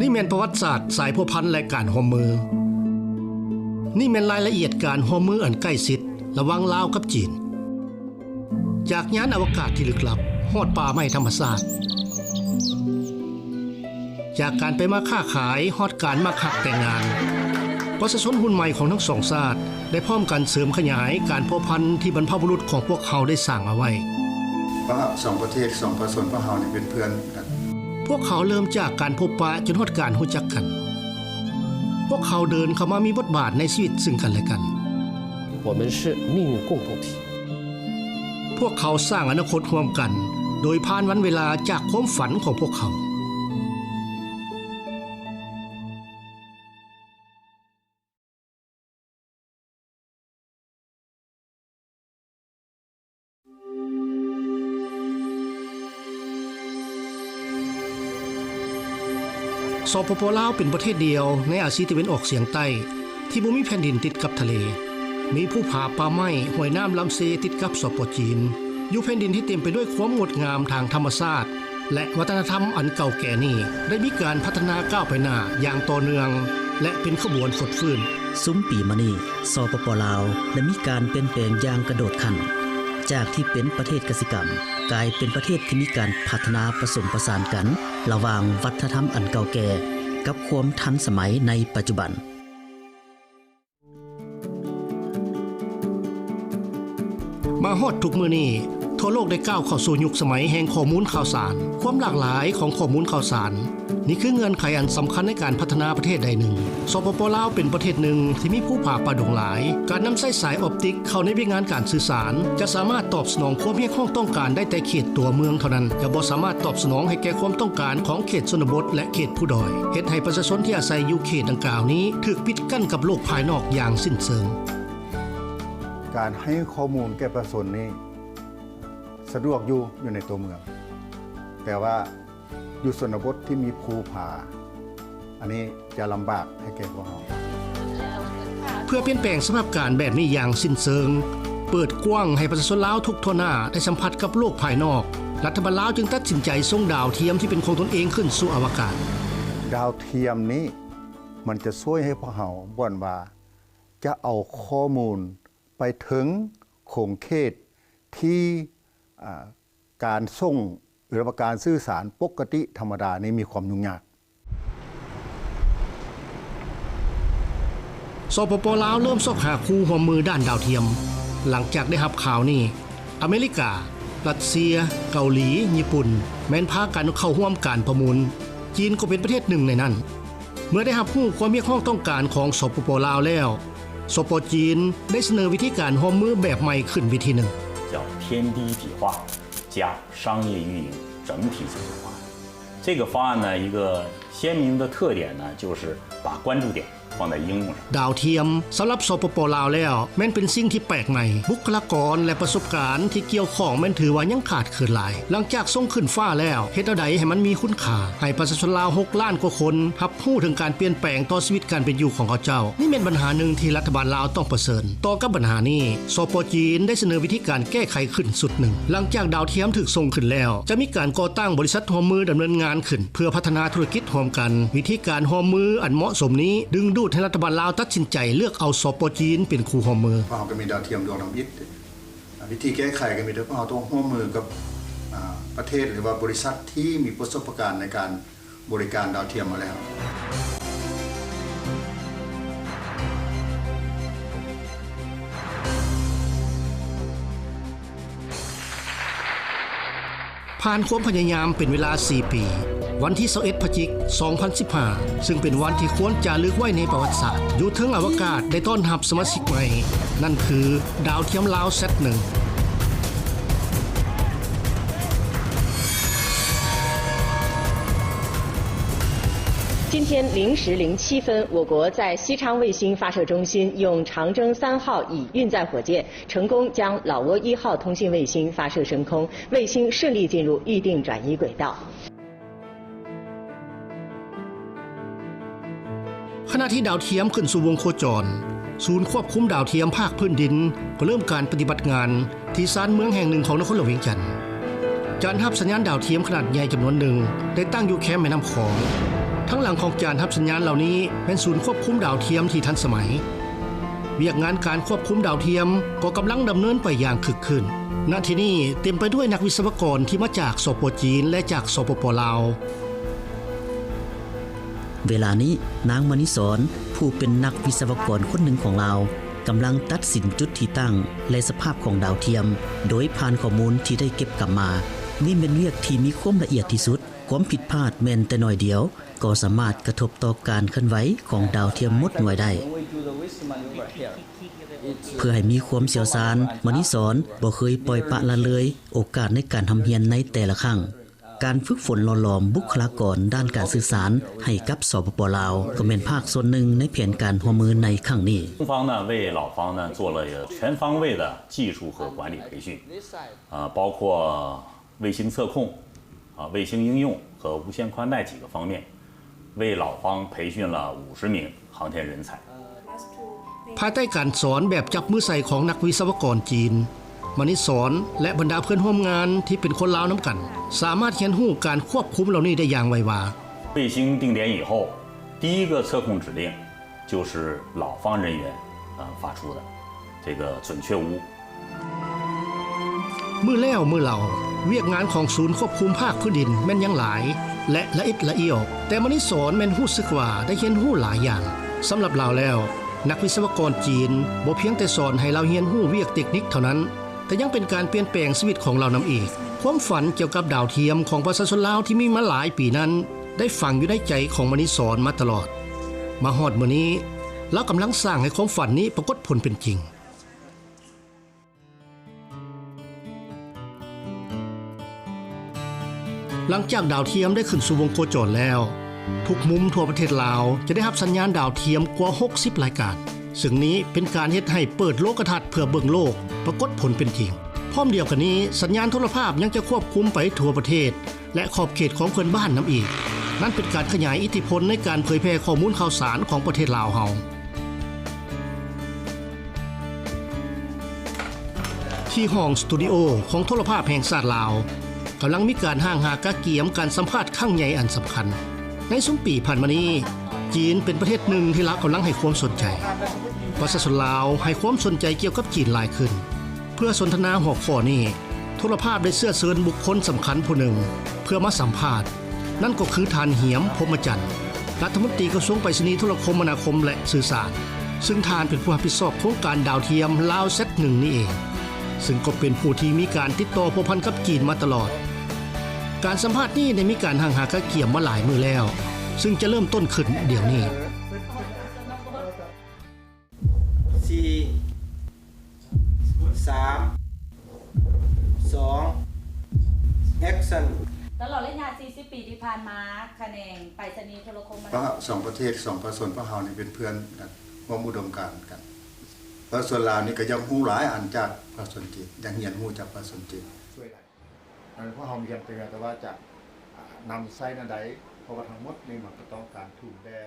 ນີ້ແມ່ນປະຫວັດສາດສາຍພົວພັນ ແລະ ການຮ່ວມມື. ນີ້ແມ່ນລາຍລະອຽດການຮ່ວມມືອັນໃກ້ຊິດລະຫວ່າງລາວກັບຈີນ. ຈາກຍານອະວະກາດທີ່ລຶກລັບ ຮອດປ່າໄມ້ທຳມະຊາດ, ຈາກການໄປມາຄ້າຂາຍ ຮອດການມັກຮັກແຕ່ງງານ, ປະຊາຊົນຮຸ່ນໃໝ່ຂອງທັງສອງຊາດ ໄດ້ພ້ອມກັນເສີມຂະຫຍາຍການພົວພັນທີ່ບັນພະບຸລຸດຂອງພວກເຮົາໄດ້ສ້າງເອົາໄວ້. ພວກເຮົາສອງປະເທດ ສອງປະຊາຊົນພວກເຮົານີ້ເປັນເພື່ອນກັນ. ພວກເຂົາເລີ່ມຈາກການພົບປະຈົນຮອດການຮູ້ຈັກກັນ. ພວກເຂົາເດີນເຂົ້າມາມີບົດບາດໃນຊີວິດຊຶ່ງກັນແລະກັນ. 我们是命运共同体。 ພວກເຂົາສ້າງອະນາຄົດຮ່ວມກັນ ໂດຍຜ່ານວັນເວລາຈາກຄວາມຝັນຂອງພວກເຂົາ. ສປປ ລາວ ເປັນປະເທດດຽວໃນອາຊີຕາເວັນອອກສຽງໃຕ້ ທີ່ບໍ່ມີແຜ່ນດິນຕິດກັບທະເລ, ມີພູຜາ, ປ່າໄມ້, ຫ້ວຍນ້ຳລຳເຊຕິດກັບ ສປ ຈີນ, ຢູ່ແຜ່ນດິນທີ່ເຕັມໄປດ້ວຍຄວາມງົດງາມທາງທຳມະຊາດ ແລະ ວັດທະນະທຳອັນເກົ່າແກ່ນີ້ ໄດ້ມີການພັດທະນາກ້າວໄປໜ້າຢ່າງຕໍ່ເນື່ອງ ແລະ ເປັນຂະບວນຟົດຟື້ນ. ຊຸມປີມານີ້ ສປປ ລາວ ໄດ້ມີການປ່ຽນແປງຢ່າງກະໂດດຂັ້ນ, ຈາກທີ່ເປັນປະເທດກະສິກຳ ກາຍເປັນປະເທດທີ່ມີການພັດທະນາປະສົມປະສານກັນ ລະຫວ່າງວັດທະນະທຳອັນເກົ່າແກ່ກັບຄວາມທັນສະໄໝໃນປັດຈຸບັນ. ມາຮອດທຸກມື້ນີ້, ທົ່ວໂລກໄດ້ກ້າວເຂົ້າສູ່ຍຸກສະໄໝແຫ່ງຂໍ້ມູນຂ່າວສານ. ຄວາມຫຼາກຫຼາຍຂອງຂໍ້ມູນຂ່າວສານ, ນີ້ຄືເງື່ອນໄຂອັນສຳຄັນໃນການພັດທະນາປະເທດໃດໜຶ່ງ. ສປປ ລາວ ເປັນປະເທດໜຶ່ງທີ່ມີພູຜາປ່າດົງຫຼາຍ. ການນຳໃຊ້ສາຍອອບຕິກເຂົ້າໃນວຽກງານການສື່ສານ ຈະສາມາດຕອບສະໜອງຄວາມຮຽກຮ້ອງຕ້ອງການໄດ້ແຕ່ເຂດຕົວເມືອງເທົ່ານັ້ນ, ຈະບໍ່ສາມາດຕອບສະໜອງໃຫ້ແກ່ຄວາມຕ້ອງການຂອງເຂດຊົນນະບົດ ແລະ ເຂດພູດອຍ, ເຮັດໃຫ້ປະຊາຊົນທີ່ອາໄສຢູ່ເຂດດັ່ງກ່າວນີ້ຖືກປິດກັ້ນກັບໂລກພາຍນອກຢ່າງສິ້ນເຊີງ. ການໃຫ້ຂໍ້ມູນແກ່ປະຊາຊົນນີ້ສະດວກຢູ່ ຢູ່ໃນຕົວເມືອງ, ແຕ່ວ່າຢູ່ຊົນນະບົດທີ່ມີພູຜາ, ອັນນີ້ຈະລຳບາກໃຫ້ແກ່ພວກເຮົາ. ເພື່ອປ່ຽນແປງສະພາບການແບບນີ້ຢ່າງສິ້ນເຊີງ, ເປີດກວ້າງໃຫ້ປະຊາຊົນລາວທຸກທົ່ວໜ້າໄດ້ສຳຜັດກັບໂລກພາຍນອກ, ລັດຖະບານລາວຈຶ່ງຕັດສິນໃຈສົ່ງດາວທຽມທີ່ເປັນຂອງຕົນເອງຂຶ້ນສູ່ອະວະກາດ. ດາວທຽມນີ້ມັນຈະຊ່ວຍໃຫ້ພວກເຮົາ ບ່ອນວ່າຈະເອົາຂໍ້ມູນໄປເຖິງຂົງເຂດທີ່ ອ່າ ການສົ່ງ ຫຼືວ່າການສື່ສານປົກກະຕິທຳມະດານີ້ມີຄວາມຫຍຸ້ງຍາກ. ສປປ ລາວ ເລີ່ມຊອກຫາຄູ່ຮ່ວມມືດ້ານດາວທຽມ. ຫຼັງຈາກໄດ້ຮັບຂ່າວນີ້, ອາເມລິກາ, ຣັດເຊຍ, ເກົາຫຼີ, ຍີ່ປຸ່ນ ແມ່ນພາກັນເຂົ້າຮ່ວມການປະມູນ. ຈີນກໍເປັນປະເທດໜຶ່ງໃນນັ້ນ. ເມື່ອໄດ້ຮັບຮູ້ຄວາມຮຽກຮ້ອງຕ້ອງການຂອງ ສປປ ລາວ ແລ້ວ, ສປ ຈີນ ໄດ້ສະເໜີວິທີການຮ່ວມມືແບບໃໝ່ຂຶ້ນວິທີໜຶ່ງ. 叫天地一体化加商业运营整体自动化。这个方案呢，一个鲜明的特点呢，就是把关注点放在应用上。 ດາວທຽມສຳລັບ ສປປ ລາວ ແລ້ວ ແມ່ນເປັນສິ່ງທີ່ແປກໃໝ່. ບຸກຄະລາກອນ ແລະ ປະສົບການທີ່ກ່ຽວຂ້ອງແມ່ນຖືວ່າຍັງຂາດເຂີນຫຼາຍ. ຫຼັງຈາກສົ່ງຂຶ້ນຟ້າແລ້ວ, ເຮັດແນວໃດໃຫ້ມັນມີຄຸນຄ່າ, ໃຫ້ປະຊາຊົນລາວຫົກລ້ານກວ່າຄົນ ຮັບຮູ້ເຖິງການປ່ຽນແປງຕໍ່ຊີວິດການເປັນຢູ່ຂອງເຂົາເຈົ້າ. ນີ້ແມ່ນບັນຫາໜຶ່ງທີ່ລັດຖະບານລາວຕ້ອງປະເຊີນ. ຕໍ່ກັບບັນຫານີ້, ສປ ຈີນ ໄດ້ສະເໜີວິທີການແກ້ໄຂຂຶ້ນຊຸດໜຶ່ງ. ຫຼັງຈາກດາວທຽມຖືກສົ່ງຂຶ້ນແລ້ວ, ຈະມີການກໍ່ຕັ້ງບໍລິສັດຮ່ວມມືດຳເນີນງານຂຶ້ນ ເພື່ອພັດທະນາທຸລະກິດຮ່ວມກັນ. ວິທີການຮ່ວມມືອັນເໝາະສົມນີ້ ດຶງດູດໃຫ້ລັດຖະບານລາວຕັດສິນໃຈເລືອກເອົາ ສປ ຈີນ ເປັນຄູ່ຮ່ວມມື. ພວກເຮົາກໍມີດາວທຽມດວງທຳອິດ. ວິທີແກ້ໄຂກໍມີແຕ່ພວກເຮົາຕ້ອງຮ່ວມມືກັບ ອາ ປະເທດ ຫຼືວ່າບໍລິສັດທີ່ມີປະສົບປະການໃນການ ບໍລິການດາວທຽມມາແລ້ວ. ຜ່ານຄວາມພະຍາຍາມເປັນເວລາສີ່ປີ, ວັນທີຊາວເອັດ ພະຈິກ ສອງພັນສິບຫ້າ ຊຶ່ງເປັນວັນທີ່ຄວນຈາລຶກໄວ້ໃນປະຫວັດສາດ, ຢູ່ເທິງອະວະກາດໄດ້ຕ້ອນຮັບສະມາຊິກໃໝ່, ນັ້ນຄື ດາວທຽມລາວ ແຊັດໜຶ່ງ. 今天零时零七分，我国在西昌卫星发射中心用长征三号乙运载火箭成功将老挝一号通信卫星发射升空，卫星顺利进入预定转移轨道。 ຂະນະທີ່ດາວທຽມຂຶ້ນສູ່ວົງໂຄຈອນ, ສູນຄວບຄຸມດາວທຽມພາກພື້ນດິນກໍເລີ່ມການປະຕິບັດງານທີ່ຊານເມືອງແຫ່ງໜຶ່ງຂອງນະຄອນຫຼວງວຽງຈັນ. ຈານຮັບສັນຍານດາວທຽມຂະໜາດໃຫຍ່ຈຳນວນໜຶ່ງໄດ້ຕັ້ງຢູ່ແຄມແມ່ນ້ຳຂອງ. ທາງຫຼັງຂອງຈານຮັບສັນຍານເຫຼົ່ານີ້ແມ່ນສູນຄວບຄຸມດາວທຽມທີ່ທັນສະໄໝ. ວຽກງານການຄວບຄຸມດາວທຽມກໍກຳລັງດຳເນີນໄປຢ່າງຄຶກຄື້ນ. ນະທີ່ນີ້ເຕັມໄປດ້ວຍນັກວິສະວະກອນທີ່ມາຈາກ ສປ ຈີນ ແລະ ຈາກ ສປປ ລາວ. ເວລານີ້ນາງມະນີສອນ ຜູ້ເປັນນັກວິສະວະກອນຄົນໜຶ່ງຂອງລາວ ກຳລັງຕັດສິນຈຸດທີ່ຕັ້ງ ແລະ ສະພາບຂອງດາວທຽມ ໂດຍຜ່ານຂໍ້ມູນທີ່ໄດ້ເກັບກຳມາ. ນີ້ແມ່ນວຽກທີ່ມີຄວາມລະອຽດທີ່ສຸດ. ຄວາມຜິດພາດແມ່ນແຕ່ໜ້ອຍດຽວ ກໍສາມາດກະທົບຕໍ່ການເຄື່ອນໄຫວຂອງດາວທຽມໝົດໜ່ວຍໄດ້. ເພື່ອໃຫ້ມີຄວາມຊ່ຽວຊານ, ມະນີສອນບໍ່ເຄີຍປ່ອຍປະລະເລີຍໂອກາດໃນການຮ່ຳຮຽນໃນແຕ່ລະຄັ້ງ. ການຝຶກຝົນຫຼໍ່ຫຼອມບຸກຄະລາກອນດ້ານການສື່ສານໃຫ້ກັບ ສປປ ລາວ ກໍແມ່ນພາກສ່ວນໜຶ່ງໃນແຜນການຮ່ວມມືໃນຄັ້ງນີ້. 中方呢，为老方呢，做了全方位的技术和管理培训，啊，包括 卫星测控、啊，卫星应用和无线宽带几个方面，为老方培训了五十名航天人才。 ພາຍໃຕ້ການສອນແບບຈັບມືໃສ່ຂອງນັກວິສະວະກອນຈີນ, ມະນີສອນ ແລະ ບັນດາເພື່ອນຮ່ວມງານທີ່ເປັນຄົນລາວນຳກັນ ສາມາດຮຽນຮູ້ການຄວບຄຸມເຫຼົ່ານີ້ໄດ້ຢ່າງໄວວາ. 卫星定点以后，第一个测控指令 就是老方人员，呃，发出的，这个准确无误。 ມື້ແລ້ວມື້ເລົ່າ, ວຽກງານຂອງສູນຄວບຄຸມພາກພື້ນດິນແມ່ນຍັງຫຼາຍ ແລະ ລະອິດລະອ້ຽວ, ແຕ່ມະນີສອນແມ່ນຮູ້ສຶກວ່າໄດ້ຮຽນຮູ້ຫຼາຍຢ່າງ. ສຳລັບລາວແລ້ວ, ນັກວິສະວະກອນຈີນບໍ່ພຽງແຕ່ສອນໃຫ້ລາວຮຽນຮູ້ວຽກເຕັກນິກເທົ່ານັ້ນ, ແຕ່ຍັງເປັນການປ່ຽນແປງຊີວິດຂອງລາວນຳອີກ. ຄວາມຝັນກ່ຽວກັບດາວທຽມຂອງປະຊາຊົນລາວທີ່ມີມາຫຼາຍປີນັ້ນ ໄດ້ຝັງຢູ່ໃນໃຈຂອງມະນີສອນມາຕະຫຼອດ. ມາຮອດມື້ນີ້, ລາວກຳລັງສ້າງໃຫ້ຄວາມຝັນນີ້ປາກົດຜົນເປັນຈິງ. ຫຼັງຈາກດາວທຽມໄດ້ຂຶ້ນສູ່ວົງໂຄຈອນແລ້ວ, ທຸກມຸມທົ່ວປະເທດລາວຈະໄດ້ຮັບສັນຍານດາວທຽມກວ່າຫົກສິບລາຍການ, ເຊິ່ງນີ້ເປັນການເຮັດໃຫ້ເປີດໂລກະທັດເພື່ອເບິ່ງໂລກປາກົດຜົນເປັນຈິງ. ພ້ອມດຽວກັນນີ້, ສັນຍານໂທລະພາບຍັງຈະຄວບຄຸມໄປທົ່ວປະເທດ ແລະ ຂອບເຂດຂອງເພື່ອນບ້ານນຳອີກ. ນັ້ນເປັນການຂະຫຍາຍອິດທິພົນໃນການເຜີຍແຜ່ຂໍ້ມູນຂ່າວສານຂອງປະເທດລາວເຮົາ. ທີ່ຫ້ອງສະຕູດິໂອຂອງໂທລະພາບແຫ່ງຊາດລາວ ກຳລັງມີການຮ່າງຫາກະກຽມການສຳພາດຄັ້ງໃຫຍ່ອັນສຳຄັນ. ໃນຊຸມປີຜ່ານມານີ້, ຈີນເປັນປະເທດໜຶ່ງທີ່ລາວກຳລັງໃຫ້ຄວາມສົນໃຈ. ປະຊາຊົນລາວໃຫ້ຄວາມສົນໃຈກ່ຽວກັບຈີນຫຼາຍຂຶ້ນ. ເພື່ອສົນທະນາຫົວຂໍ້ນີ້, ໂທລະພາບໄດ້ເຊື້ອເຊີນບຸກຄົນສຳຄັນຜູ້ໜຶ່ງເພື່ອມາສຳພາດ, ນັ້ນກໍຄືທ່ານ ຫຽມ ພົມມະຈັນ, ລັດຖະມົນຕີກະຊວງໄປສະນີໂທລະຄົມມະນາຄົມ ແລະ ສື່ສານ, ຊຶ່ງທ່ານເປັນຜູ້ຮັບຜິດຊອບໂຄງການດາວທຽມລາວແຊັດໜຶ່ງນີ້ເອງ, ຊຶ່ງກໍເປັນຜູ້ທີ່ມີການຕິດຕໍ່ພົວພັນກັບຈີນມາຕະຫຼອດ. ການສຳພາດນີ້ໄດ້ມີການຮ່າງຫາກະກຽມມາຫຼາຍມື້ແລ້ວ, ຊຶ່ງຈະເລີ່ມຕົ້ນຂຶ້ນດຽວນີ້. ສີ່ ສາມ ສອງ ແອັກຊັນ. ຕະຫຼອດໄລຍະສີ່ສິບປີທີ່ຜ່ານມາ, ຂະແໜງໄປສະນີໂທລະຄົມມະນາຄົມ ສອງປະເທດ ສອງປະຊາຊົນພວກເຮົານີ້ເປັນເພື່ອນກັນ, ຮ່ວມອຸດົມການກັນ. ປະຊາຊົນລາວນີ້ກໍຢາກຮູ້ຫຼາຍອັນຈາກປະຊາຊົນຈີນ, ຢາກຮຽນຮູ້ຈາກປະຊາຊົນຈີນ. ພວກເຮົາມີຄຳເຕືອນແຕ່ວ່າຈະນຳໃຊ້ແນວໃດ, ເພາະວ່າທັງໝົດນີ້ມັນກໍຕ້ອງການທຶນແດ່.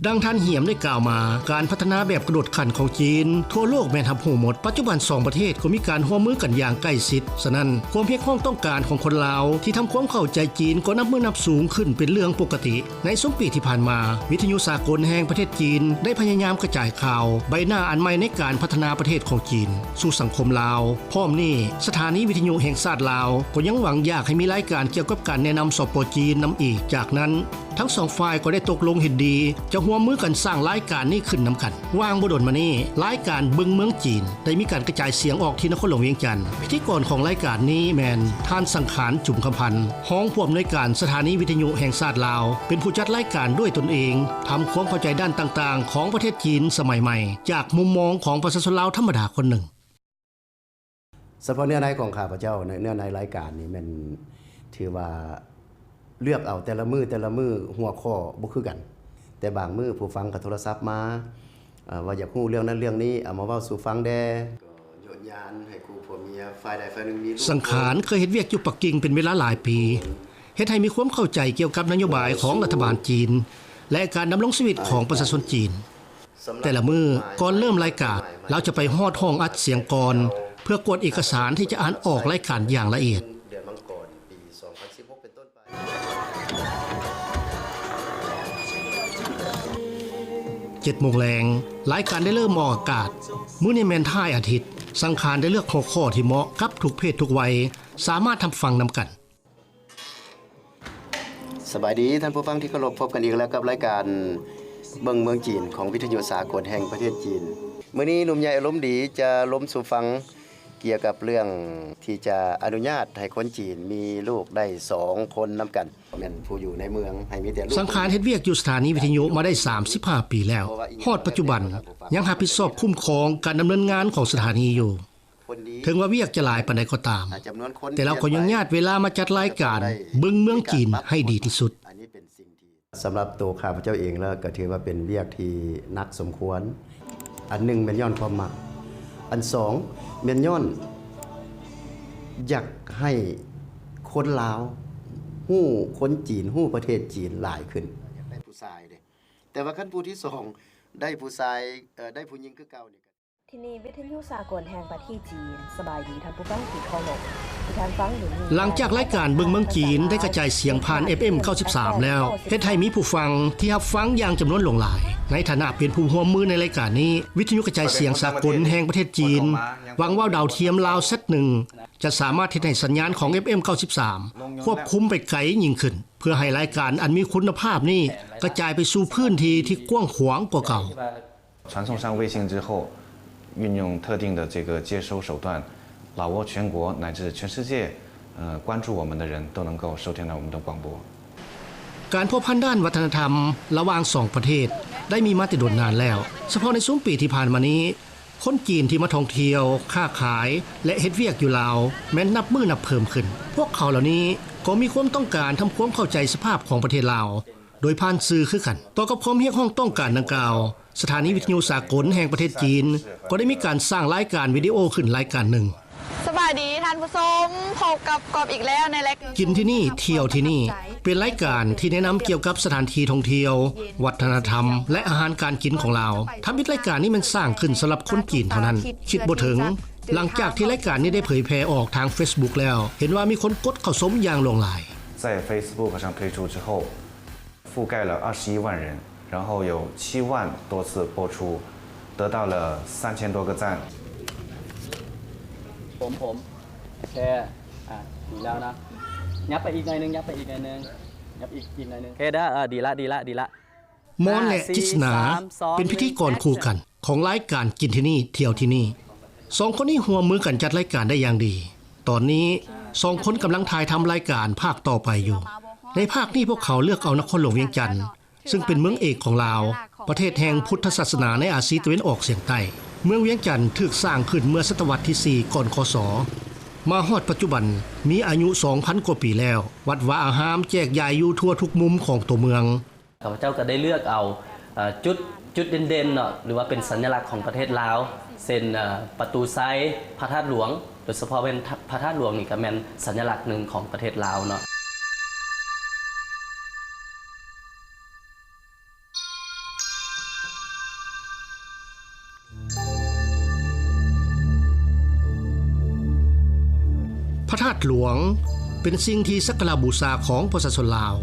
ດັ່ງທ່ານ ຫຽມ ໄດ້ກ່າວມາ, ການພັດທະນາແບບກະໂດດຂັ້ນຂອງຈີນທົ່ວໂລກແມ່ນຮັບຮູ້ໝົດ. ປັດຈຸບັນສອງປະເທດກໍມີການຮ່ວມມືກັນຢ່າງໃກ້ຊິດ. ສະນັ້ນ, ຄວາມຮຽກຮ້ອງຕ້ອງການຂອງຄົນລາວທີ່ທຳຄວາມເຂົ້າໃຈຈີນກໍນັບມື້ນັບສູງຂຶ້ນເປັນເລື່ອງປົກກະຕິ. ໃນຊຸມປີທີ່ຜ່ານມາ, ວິທະຍຸສາກົນແຫ່ງປະເທດຈີນໄດ້ພະຍາຍາມກະຈາຍຂ່າວໃບໜ້າອັນໃໝ່ໃນການພັດທະນາປະເທດຂອງຈີນສູ່ສັງຄົມລາວ. ພ້ອມນີ້, ສະຖານີວິທະຍຸແຫ່ງຊາດລາວກໍຍັງຫວັງຢາກໃຫ້ມີລາຍການກ່ຽວກັບການແນະນຳ ສປ ຈີນ ນຳອີກ. ຈາກນັ້ນ, ທັງສອງຝ່າຍກໍໄດ້ຕົກລົງເຫັນດີຈະຮ່ວມມືກັນສ້າງລາຍການນີ້ຂຶ້ນນຳກັນ. ວ່າງບໍ່ດົນມານີ້, ລາຍການເບິ່ງເມືອງຈີນໄດ້ມີການກະຈາຍສຽງອອກທີ່ນະຄອນຫຼວງວຽງຈັນ. ພິທີກອນຂອງລາຍການນີ້ແມ່ນທ່ານ ສັງຂານ ຈຸມຄຳພັນ, ຮອງຜູ້ອຳນວຍການສະຖານີວິທະຍຸແຫ່ງຊາດລາວ, ເປັນຜູ້ຈັດລາຍການດ້ວຍຕົນເອງ, ທຳຄວາມເຂົ້າໃຈດ້ານຕ່າງໆຂອງປະເທດຈີນສະໄໝໃໝ່ ຈາກມຸມມອງຂອງປະຊາຊົນລາວທຳມະດາຄົນໜຶ່ງ. ສະເພາະເນື້ອໃນຂອງຂ້າພະເຈົ້າ ໃນເນື້ອໃນລາຍການນີ້ແມ່ນຖືວ່າເລືອກເອົາແຕ່ລະມື້ ແຕ່ລະມື້ຫົວຂໍ້ບໍ່ຄືກັນ, ແຕ່ບາງມື້ຜູ້ຟັງກໍໂທລະສັບມາ ເອີ່ ວ່າຢາກຮູ້ເລື່ອງນັ້ນເລື່ອງນີ້ ເອົາມາເວົ້າສູ່ຟັງແດ່. ສັງຂານເຄີຍເຮັດວຽກຢູ່ປັກກິ່ງເປັນເວລາຫຼາຍປີ, ເຮັດໃຫ້ມີຄວາມເຂົ້າໃຈກ່ຽວກັບນະໂຍບາຍຂອງລັດຖະບານຈີນ ແລະ ການດຳລົງຊີວິດຂອງປະຊາຊົນຈີນ. ແຕ່ລະມື້ກ່ອນເລີ່ມລາຍການ, ລາວຈະໄປຮອດຫ້ອງອັດສຽງກ່ອນ ເພື່ອກວດເອກະສານທີ່ຈະອ່ານອອກລາຍການຢ່າງລະອຽດ. ເຈັດໂມງແລງ, ລາຍການໄດ້ເລີ່ມອອກອາກາດ. ມື້ນີ້ແມ່ນທ້າຍອາທິດ, ສັງຂານໄດ້ເລືອກຫົວຂໍ້ທີ່ເໝາະກັບທຸກເພດທຸກໄວ, ສາມາດຮັບຟັງນຳກັນ. ສະບາຍດີທ່ານຜູ້ຟັງທີ່ເຄົາລົບ, ພົບກັນອີກແລ້ວກັບລາຍການເບິ່ງເມືອງຈີນຂອງວິທະຍຸສາກົນແຫ່ງປະເທດຈີນ. ມື້ນີ້ໜຸ່ມໃຫຍ່ອາລົມດີຈະລົມສູ່ຟັງກ່ຽວກັບເລື່ອງທີ່ຈະອະນຸຍາດໃຫ້ຄົນຈີນມີລູກໄດ້ສອງຄົນນຳກັນ. ແມ່ນຜູ້ຢູ່ໃນເມືອງໃຫ້ມີແຕ່ລູກ. ສັງຂານເຮັດວຽກຢູ່ສະຖານີວິທະຍຸມາໄດ້ສາມສິບຫ້າປີແລ້ວ. ຮອດປັດຈຸບັນຍັງຮັບຜິດຊອບຄຸ້ມຄອງການດຳເນີນງານຂອງສະຖານີຢູ່. ເຖິງວ່າວຽກຈະຫຼາຍປານໃດກໍຕາມ, ແຕ່ລາວກໍຍັງຍາດເວລາມາຈັດລາຍການເບິ່ງເມືອງຈີນໃຫ້ດີທີ່ສຸດ. ສຳລັບໂຕຂ້າພະເຈົ້າເອງແລ້ວກໍຖືວ່າເປັນວຽກທີ່ໜັກສົມຄວນ. ອັນໜຶ່ງແມ່ນຍ້ອນຄວາມມັກ, ອັນສອງແມ່ນຍ້ອນຢາກໃຫ້ຄົນລາວຮູ້ຄົນຈີນ, ຮູ້ປະເທດຈີນຫຼາຍຂຶ້ນ. ຢາກໄດ້ຜູ້ຊາຍເດ້, ແຕ່ວ່າຄັນຜູ້ທີສອງໄດ້ຜູ້ຊາຍ, ເອີ, ໄດ້ຜູ້ຍິງຄືເກົ່ານີ້. ທີ່ນີ້ວິທະຍຸສາກົນແຫ່ງປະເທດຈີນ. ສະບາຍດີທ່ານຜູ້ຟັງທີ່ເຄົາລົບ, ທີ່ທ່ານຟັງຢູ່ນີ້. ຫຼັງຈາກລາຍການເບິ່ງເມືອງຈີນໄດ້ກະຈາຍສຽງຜ່ານ ເອັຟເອັມ ເກົ້າສິບສາມແລ້ວ, ເຮັດໃຫ້ມີຜູ້ຟັງທີ່ຮັບຟັງຢ່າງຈຳນວນຫຼວງຫຼາຍ. ໃນຖານະເປັນຜູ້ຮ່ວມມືໃນລາຍການນີ້, ວິທະຍຸກະຈາຍສຽງສາກົນແຫ່ງປະເທດຈີນ ວາງວາວດາວທຽມລາວແຊັດໜຶ່ງ ຈະສາມາດເຮັດໃຫ້ສັນຍານຂອງ ເອັຟເອັມ ເກົ້າສິບສາມຄວບຄຸມໄປໄກຍິ່ງຂຶ້ນ, ເພື່ອໃຫ້ລາຍການອັນມີຄຸນນະພາບນີ້ກະຈາຍໄປສູ່ພື້ນທີ່ທີ່ກວ້າງຂວາງກວ່າເກົ່າ. 传送上卫星之后，运用特定的这个接收手段，老挝全国乃至全世界，呃，关注我们的人都能够收听到我们的广播。 ການພົວພັນດ້ານວັດທະນະທຳລະຫວ່າງສອງປະເທດໄດ້ມີມາແຕ່ດົນນານແລ້ວ. ສະເພາະໃນຊຸມປີທີ່ຜ່ານມານີ້, ຄົນຈີນທີ່ມາທ່ອງທ່ຽວ, ຄ້າຂາຍ ແລະ ເຮັດວຽກຢູ່ລາວ ແມ່ນນັບມື້ນັບເພີ່ມຂຶ້ນ. ພວກເຂົາເຫຼົ່ານີ້ກໍມີຄວາມຕ້ອງການທຳຄວາມເຂົ້າໃຈສະພາບຂອງປະເທດລາວ ໂດຍຜ່ານສື່ຄືກັນ. ຕໍ່ກັບຄວາມຮຽກຮ້ອງຕ້ອງການດັ່ງກ່າວ, ສະຖານີວິທະຍຸສາກົນແຫ່ງປະເທດຈີນ ກໍໄດ້ມີການສ້າງລາຍການວິດີໂອຂຶ້ນລາຍການໜຶ່ງ. ສະບາຍດີທ່ານຜູ້ຊົມ, ພົບກັບກອບອີກແລ້ວໃນລາຍການ ກິນທີ່ນີ້ ທ່ຽວທີ່ນີ້ ເປັນລາຍການທີ່ແນະນຳກ່ຽວກັບສະຖານທີ່ທ່ອງທ່ຽວ, ວັດທະນະທຳ ແລະ ອາຫານການກິນຂອງລາວ. ທຳອິດລາຍການນີ້ແມ່ນສ້າງຂຶ້ນສຳລັບຄົນຈີນເທົ່ານັ້ນ. ຄິດບໍ່ເຖິງ, ຫຼັງຈາກທີ່ລາຍການນີ້ໄດ້ເຜີຍແຜ່ອອກທາງເຟສບຸກແລ້ວ, ເຫັນວ່າມີຄົນກົດເຂົ້າຊົມຢ່າງຫຼວງຫຼາຍ. 在 Facebook 上推出之后， 覆盖了二十一万人，然后有七万多次播出，得到了三千多个赞。 ຜົມ ຜົມ ໂອເຄ ອ່ະ ດີແລ້ວນະ. ຫຍັບໄປອີກໜ້ອຍໜຶ່ງ, ຫຍັບໄປອີກໜ້ອຍໜຶ່ງ, ຫຍັບອີກ ອີກໜ້ອຍໜຶ່ງ. ໂອເຄເດີ, ເອີ ດີລະ ດີລະ ດີລະ. ມອນ ແລະ ຈິດສະໜາ ເປັນພິທີກອນຄູ່ກັນຂອງລາຍການກິນທີ່ນີ້ ທ່ຽວທີ່ນີ້. ສອງຄົນນີ້ຮ່ວມມືກັນຈັດລາຍການໄດ້ຢ່າງດີ. ຕອນນີ້ສອງຄົນກຳລັງຖ່າຍທຳລາຍການພາກຕໍ່ໄປຢູ່. ໃນພາກນີ້ພວກເຂົາເລືອກເອົານະຄອນຫຼວງວຽງຈັນ ຊຶ່ງເປັນເມືອງເອກຂອງລາວ, ປະເທດແຫ່ງພຸດທະສາສະໜາໃນອາຊີຕາເວັນອອກສຽງໃຕ້. ເມືອງວຽງຈັນຖືກສ້າງຂຶ້ນເມື່ອສະຕະວັດທີສີ່ ກ່ອນ ຄ.ສ. ມາຮອດປັດຈຸບັນມີອາຍຸສອງພັນກວ່າປີແລ້ວ. ວັດວາອາຮາມແຈກຢາຍຢູ່ທົ່ວທຸກມຸມຂອງຕົວເມືອງ. ຂ້າພະເຈົ້າກໍໄດ້ເລືອກເອົາ ເອີ ຈຸດ ຈຸດເດັ່ນໆເນາະ ຫຼືວ່າເປັນສັນຍະລັກຂອງປະເທດລາວ ເຊັ່ນ ເອີ ປະຕູໄຊ, ພະທາດຫຼວງ, ໂດຍສະເພາະແມ່ນ ພະທາດຫຼວງນີ້ກໍແມ່ນສັນຍະລັກໜຶ່ງຂອງປະເທດລາວເນາະ. ພະທາດຫຼວງເປັນສິ່ງທີ່ສັກກາລະບູຊາຂອງປະຊາຊົນລາວ,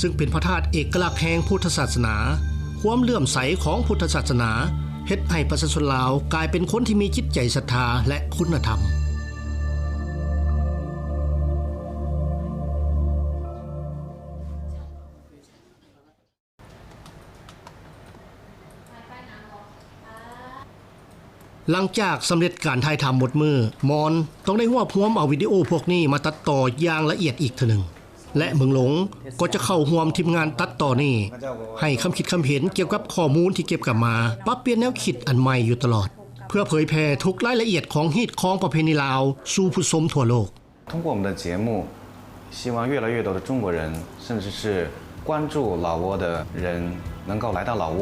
ຊຶ່ງເປັນພະທາດເອກະລັກແຫ່ງພຸດທະສາສະໜາ. ຄວາມເຫຼື້ອມໃສຂອງພຸດທະສາສະໜາເຮັດໃຫ້ປະຊາຊົນລາວກາຍເປັນຄົນທີ່ມີຈິດໃຈສັດທາ ແລະ ຄຸນນະທຳ. ຫຼັງຈາກສຳເລັດການຖ່າຍທຳໝົດມື້, ມອນຕ້ອງໄດ້ຮວບຮວມເອົາວິດີໂອພວກນີ້ມາຕັດຕໍ່ຢ່າງລະອຽດອີກເທື່ອໜຶ່ງ ແລະ ເມືອງຫຼົງກໍຈະເຂົ້າຮ່ວມທີມງານຕັດຕໍ່ນີ້, ໃຫ້ຄຳຄິດຄຳເຫັນກ່ຽວກັບຂໍ້ມູນທີ່ເກັບກັບມາ, ປັບປ່ຽນແນວຄິດອັນໃໝ່ຢູ່ຕະຫຼອດ ເພື່ອເຜີຍແຜ່ທຸກລາຍລະອຽດຂອງຮີດຄອງປະເພນີລາວສູ່ຜູ້ຊົມທົ່ວໂລກ. 通过我们的节目，希望越来越多的中国人，甚至是关注老挝的人，能够来到老挝，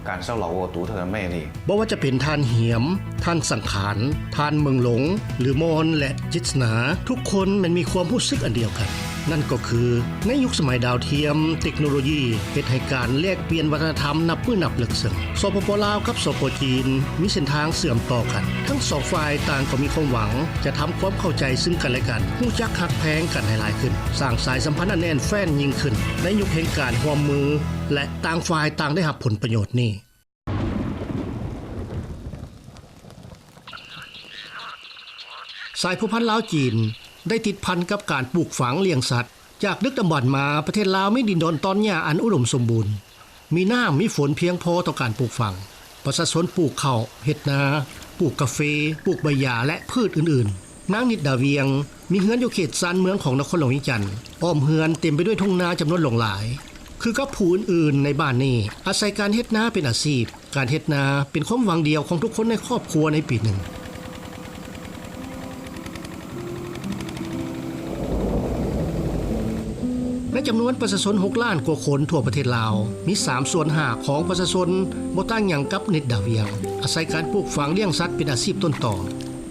感受老挝独特的魅力。 ບໍ່ວ່າຈະເປັນທ່ານຫຽມ, ທ່ານສັງຂານ, ທ່ານເມືອງຫຼົງ ຫຼື ມອນ ແລະ ຈິດສະໜາ, ທຸກຄົນແມ່ນມີຄວາມຮູ້ສຶກອັນດຽວກັນ, ນັ້ນກໍຄື ໃນຍຸກສະໄໝດາວທຽມ, ເຕັກໂນໂລຢີເຮັດໃຫ້ການແລກປ່ຽນວັດທະນະທຳນັບມື້ນັບເລິກເຊິ່ງ. ສປປ ລາວ ກັບ ສປ ຈີນ ມີເສັ້ນທາງເຊື່ອມຕໍ່ກັນ. ທັງສອງຝ່າຍຕ່າງກໍມີຄວາມຫວັງຈະທຳຄວາມເຂົ້າໃຈຊຶ່ງກັນແລະກັນ, ຮູ້ຈັກຮັກແພງກັນໃຫ້ຫຼາຍຂຶ້ນ, ສ້າງສາຍສຳພັນອັນແໜ້ນແຟ້ນຍິ່ງຂຶ້ນ ໃນຍຸກແຫ່ງການຮ່ວມມື ແລະ ຕ່າງຝ່າຍຕ່າງໄດ້ຮັບຜົນປະໂຫຍດນີ້. ສາຍພົວພັນລາວ-ຈີນ ໄດ້ຕິດພັນກັບການປູກຝັງລ້ຽງສັດ. ຈາກດຶກດຳບັນມາ, ປະເທດລາວມີດິນດອນຕອນຫຍ້າອັນອຸດົມສົມບູນ, ມີນ້ຳມີຝົນພຽງພໍຕໍ່ການປູກຝັງ. ປະຊາຊົນປູກເຂົ້າ, ເຮັດນາ, ປູກກາເຟ, ປູກໃບຢາ ແລະ ພືດອື່ນໆ. ນາງນິດດາວຽງ ມີເຮືອນຢູ່ເຂດຊານເມືອງຂອງນະຄອນຫຼວງວຽງຈັນ. ອ້ອມເຮືອນເຕັມໄປດ້ວຍທົ່ງນາຈຳນວນຫຼວງຫຼາຍ. ຄືກັບຜູ້ອື່ນໆໃນບ້ານນີ້, ອາໄສການເຮັດນາເປັນອາຊີບ. ການເຮັດນາເປັນຄວາມຫວັງດຽວຂອງທຸກຄົນໃນຄອບຄົວໃນປີໜຶ່ງ. ໃນຈຳນວນປະຊາຊົນຫົກລ້ານກວ່າຄົນທົ່ວປະເທດລາວ, ມີສາມສ່ວນຫ້າຂອງປະຊາຊົນບໍ່ຕ່າງຫຍັງກັບນິດດາວຽງ, ອາໄສການປູກຝັງລ້ຽງສັດເປັນອາຊີບຕົ້ນຕໍ.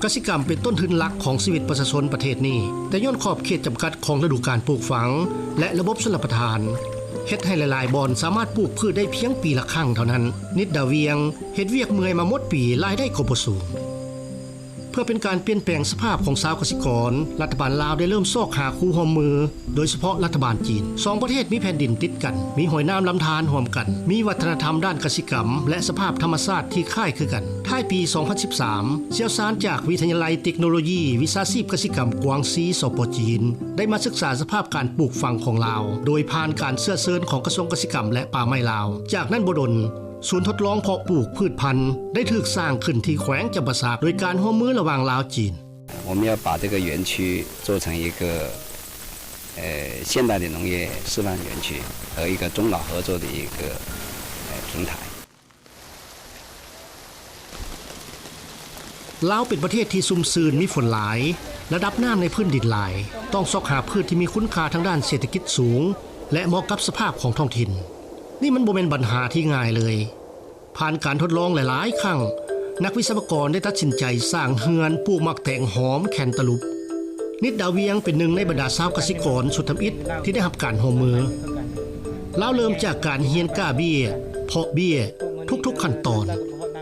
ກະສິກຳເປັນຕົ້ນທຶນຫຼັກຂອງຊີວິດປະຊາຊົນປະເທດນີ້, ແຕ່ຍ້ອນຂອບເຂດຈຳກັດຂອງລະດູການປູກຝັງ ແລະ ລະບົບຊົນລະປະທານ, ເຮັດໃຫ້ຫຼາຍໆບ່ອນສາມາດປູກພືດໄດ້ພຽງປີລະຄັ້ງເທົ່ານັ້ນ. ນິດດາວຽງເຮັດວຽກເມື່ອຍມາໝົດປີ, ລາຍໄດ້ກໍບໍ່ສູງ. ເພື່ອເປັນການປ່ຽນແປງສະພາບຂອງຊາວກະສິກອນ, ລັດຖະບານລາວໄດ້ເລີ່ມຊອກຫາຄູ່ຮ່ວມມື, ໂດຍສະເພາະລັດຖະບານຈີນ. ສອງປະເທດມີແຜ່ນດິນຕິດກັນ, ມີຫ້ວຍນ້ຳລຳທານຮ່ວມກັນ, ມີວັດທະນະທຳດ້ານກະສິກຳ ແລະ ສະພາບທຳມະຊາດທີ່ຄ້າຍຄືກັນ. ທ້າຍປີສອງພັນສິບສາມ, ຊ່ຽວຊານຈາກວິທະຍາໄລເຕັກໂນໂລຢີວິຊາຊີບກະສິກຳກວາງຊີ ສປ ຈີນ ໄດ້ມາສຶກສາສະພາບການປູກຝັງຂອງລາວ, ໂດຍຜ່ານການເຊື້ອເຊີນຂອງກະຊວງກະສິກຳ ແລະ ປ່າໄມ້ລາວ. ຈາກນັ້ນບໍ່ດົນ, ສູນທົດລອງເພາະປູກພືດພັນໄດ້ຖືກສ້າງຂຶ້ນທີ່ແຂວງຈຳປາສັກ ໂດຍການຮ່ວມມືລະຫວ່າງລາວ-ຈີນ. 我们要把这个园区做成一个，呃，现代的农业示范园区和一个中老合作的一个，呃，平台。 ລາວເປັນປະເທດທີ່ຊຸ່ມຊື່ນ, ມີຝົນຫຼາຍ, ລະດັບນ້ຳໃນພື້ນດິນຫຼາຍ, ຕ້ອງຊອກຫາພືດທີ່ມີຄຸນຄ່າທາງດ້ານເສດຖະກິດສູງ ແລະ ເໝາະກັບສະພາບຂອງທ້ອງຖິ່ນ. ນີ້ມັນບໍ່ແມ່ນບັນຫາທີ່ງ່າຍເລີຍ. ຜ່ານການທົດລອງຫຼາຍໆຄັ້ງ, ນັກວິສະວະກອນໄດ້ຕັດສິນໃຈສ້າງເຮືອນປູກໝາກແຕງຫອມແຄນຕາລູບ. ນິດດາວຽງເປັນໜຶ່ງໃນບັນດາຊາວກະສິກອນຊຸດທຳອິດທີ່ໄດ້ຮັບການຮ່ວມມື. ລາວເລີ່ມຈາກການຮຽນກ້າເບ້ຍ, ເພາະເບ້ຍ ທຸກໆຂັ້ນຕອນ,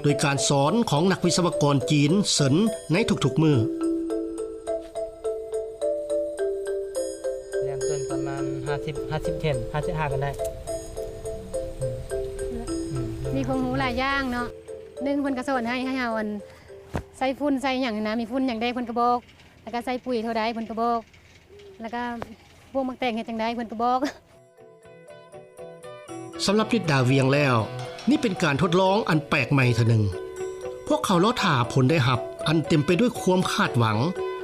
ໂດຍການສອນຂອງນັກວິສະວະກອນຈີນເຊິນໃນທຸກໆມື້. ເລີ່ມຕົ້ນປະມານຫ້າສິບ ຫ້າສິບເທັນ ຫ້າສິບຫ້າກໍໄດ້. ອືມ ມີຄວາມຮູ້ຫຼາຍຢ່າງເນາະ. ໜຶ່ງ ເພິ່ນກໍສອນໃຫ້ ໃຫ້ເຮົາ ອັນ ໃສ່ຝຸ່ນໃສ່ຫຍັງນະ, ມີຝຸ່ນຫຍັງແດ່ເພິ່ນກໍບອກ, ແລ້ວກໍໃສ່ປຸ໋ຍເທົ່າໃດເພິ່ນກໍບອກ, ແລ້ວກໍປູກໝາກແຕງເຮັດຈັ່ງໃດເພິ່ນກໍບອກ. ສຳລັບນິດດາວຽງແລ້ວ, ນີ້ເປັນການທົດລອງອັນແປກໃໝ່ເທື່ອໜຶ່ງ. ພວກເຂົາລໍຖ້າຜົນໄດ້ຮັບອັນເຕັມໄປດ້ວຍຄວາມຄາດຫວັງ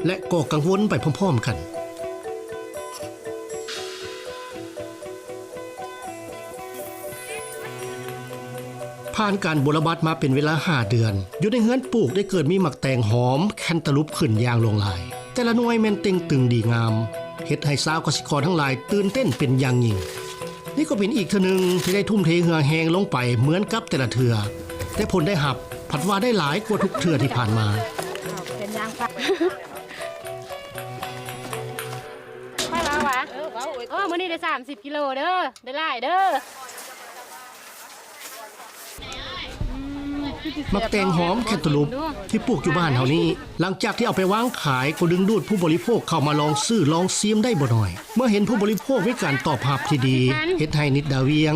ແລະ ກໍກັງວົນໄປພ້ອມໆກັນ. ຜ່ານການບົວລະບັດມາເປັນເວລາຫ້າເດືອນ, ຢູ່ໃນເຮືອນປູກໄດ້ເກີດມີໝາກແຕງຫອມແຄນຕາລູບຂຶ້ນຢ່າງຫຼວງຫຼາຍ. ແຕ່ລະໜ່ວຍແມ່ນເຕ່ງຕຶງດີງາມ, ເຮັດໃຫ້ຊາວກະສິກອນທັງຫຼາຍຕື່ນເຕັ້ນເປັນຢ່າງຍິ່ງ. ນີ້ກໍເປັນອີກເທື່ອໜຶ່ງທີ່ໄດ້ທຸ່ມເທເຫື່ອແຮງລົງໄປເໝືອນກັບແຕ່ລະເທື່ອ, ແຕ່ຜົນໄດ້ຮັບພັດວ່າໄດ້ຫຼາຍກວ່າທຸກເທື່ອທີ່ຜ່ານມາ. ເປັນຫຍັງປະ? ຂ້ອຍເວົ້າວ່າ ເອີ ເວົ້າ ໂອ້ ມື້ນີ້ໄດ້ສາມສິບກິໂລເດີ, ໄດ້ຫຼາຍເດີ. ໝາກແຕງຫອມແຄນຕາລູບທີ່ປູກຢູ່ບ້ານເຮົານີ້, ຫຼັງຈາກທີ່ເອົາໄປວາງຂາຍ ກໍດຶງດູດຜູ້ບໍລິໂພກເຂົ້າມາລອງຊື້ລອງຊີມໄດ້ບໍ່ໜ້ອຍ. ເມື່ອເຫັນຜູ້ບໍລິໂພກມີການຕອບຮັບທີ່ດີ, ເຮັດໃຫ້ນິດດາວຽງ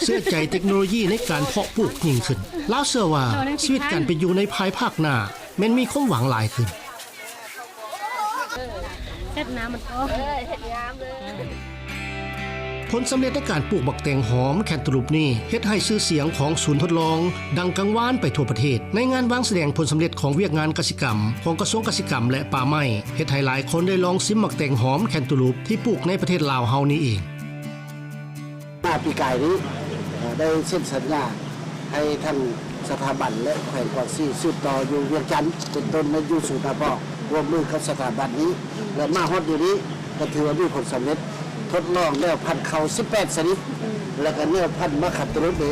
ເຊື່ອໃຈເຕັກໂນໂລຢີໃນການເພາະປູກຍິ່ງຂຶ້ນ. ລາວເຊື່ອວ່າຊີວິດການເປັນຢູ່ໃນພາຍພາກໜ້າ ແມ່ນມີຄວາມຫວັງຫຼາຍຂຶ້ນ. ເຮັດນ້ຳມັນກໍ ເອີ ເຮັດງາມເລີຍ. ຜົນສຳເລັດໃນການປູກໝາກແຕງຫອມແຄນຕາລູບນີ້ ເຮັດໃຫ້ຊື່ສຽງຂອງສູນທົດລອງດັງກັງວານໄປທົ່ວປະເທດ. ໃນງານວາງສະແດງຜົນສຳເລັດຂອງວຽກງານກະສິກຳຂອງກະຊວງກະສິກຳ ແລະ ປ່າໄມ້ ເຮັດໃຫ້ຫຼາຍຄົນໄດ້ລອງຊິມໝາກແຕງຫອມແຄນຕາລູບທີ່ປູກໃນປະເທດລາວເຮົານີ້ເອງ. ມາປີກາຍນີ້ ເອີ ໄດ້ເຊັນສັນຍາໃຫ້ທ່ານສະຖາບັນ ແລະ ແຂວງກວາງຊີ ສືບຕໍ່ຢູ່ວຽງຈັນ ເປັນຕົ້ນແມ່ນຢູ່ສູນອາພອງ ຮ່ວມມືກັບສະຖາບັນນີ້ ແລະ ມາຮອດດຽວນີ້ກໍຖືວ່າມີຜົນສຳເລັດ. ທົດລອງແລ້ວ ພັນເຂົ້າສິບແປດຊະນິດ ແລະ ກໍແນວພັນໝາກແຄນຕາລູບເດ້.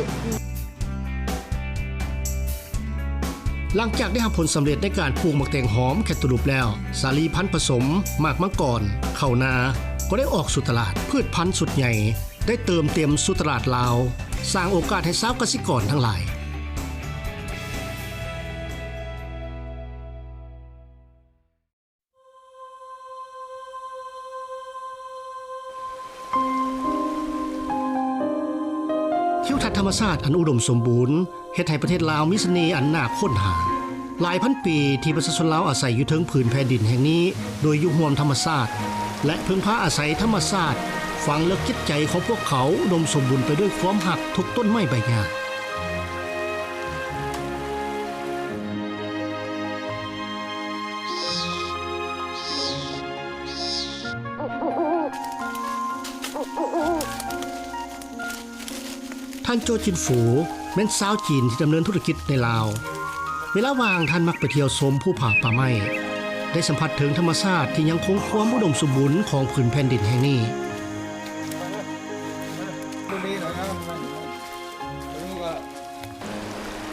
ຫຼັງຈາກໄດ້ຮັບຜົນສຳເລັດໃນການປູກໝາກແຕງຫອມແຄນຕາລູບແລ້ວ, ສາລີພັນຜະສົມ, ໝາກມັງກອນ, ເຂົ້ານາ ກໍໄດ້ອອກສູ່ຕະຫຼາດ. ພືດພັນຊຸດໃຫຍ່ໄດ້ເຕີມເຕັມສູ່ຕະຫຼາດລາວ, ສ້າງໂອກາດໃຫ້ຊາວກະສິກອນທັງຫຼາຍ. ທິວທັດທຳມະຊາດອັນອຸດົມສົມບູນ ເຮັດໃຫ້ປະເທດລາວມີສະເໜ່ອັນໜ້າຄົ້ນຫາ. ຫຼາຍພັນປີທີ່ປະຊາຊົນລາວອາໄສຢູ່ເທິງຜືນແຜ່ນດິນແຫ່ງນີ້ໂດຍຢູ່ຮ່ວມທຳມະຊາດ ແລະ ເພິ່ງພາອາໄສທຳມະຊາດ, ຝັງເລິກຈິດໃຈຂອງພວກເຂົາອຸດົມສົມບູນໄປດ້ວຍຄວາມຮັກທຸກຕົ້ນໄມ້ໃບຫຍ້າ. ທ່ານ ໂຈຈິນຟູ ແມ່ນຊາວຈີນທີ່ດຳເນີນທຸລະກິດໃນລາວ. ເວລາວ່າງທ່ານມັກໄປທ່ຽວຊົມພູຜາປ່າໄມ້, ໄດ້ສຳຜັດເຖິງທຳມະຊາດທີ່ຍັງຄົງຄວາມອຸດົມສົມບູນຂອງຜືນແຜ່ນດິນແຫ່ງນີ້.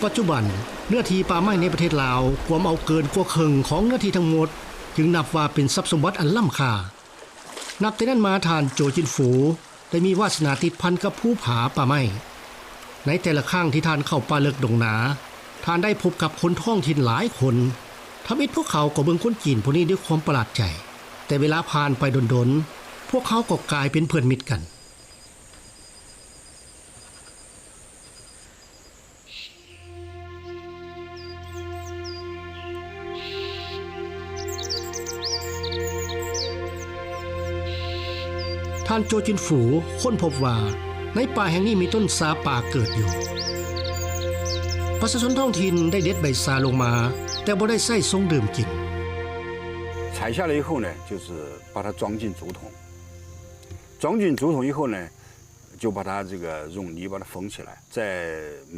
ປັດຈຸບັນ, ເນື້ອທີ່ປ່າໄມ້ໃນປະເທດລາວກວມເອົາເກີນກວ່າເຄິ່ງຂອງເນື້ອທີ່ທັງໝົດ, ຈຶ່ງນັບວ່າເປັນຊັບສົມບັດອັນລ້ຳຄ່າ. ນັບແຕ່ນັ້ນມາ, ທ່ານ ໂຈຈິນຟູ ໄດ້ມີວາສະໜາຕິດພັນກັບພູຜາປ່າໄມ້. ໃນແຕ່ລະຄັ້ງທີ່ທ່ານເຂົ້າປ່າເລິກດົງໜາ, ທ່ານໄດ້ພົບກັບຄົນທ້ອງຖິ່ນຫຼາຍຄົນ. ທຳອິດພວກເຂົາກໍເບິ່ງຄົນຈີນຜູ້ນີ້ດ້ວຍຄວາມປະຫຼາດໃຈ, ແຕ່ເວລາຜ່ານໄປດົນໆ, ພວກເຂົາກໍກາຍເປັນເພື່ອນມິດກັນ. ທ່ານ ໂຈຈິນຟູ ຄົ້ນພົບວ່າໃນປ່າແຫ່ງນີ້ມີຕົ້ນຊາປ່າເກີດຢູ່. ປະຊາຊົນທ້ອງຖິ່ນໄດ້ເດັດໃບຊາລົງມາ, ແຕ່ບໍ່ໄດ້ໃຊ້ຊົງດື່ມກິນ. 采下来以后呢，就是把它装进竹筒，装进竹筒以后呢， 就把它这个用泥把它封起来，在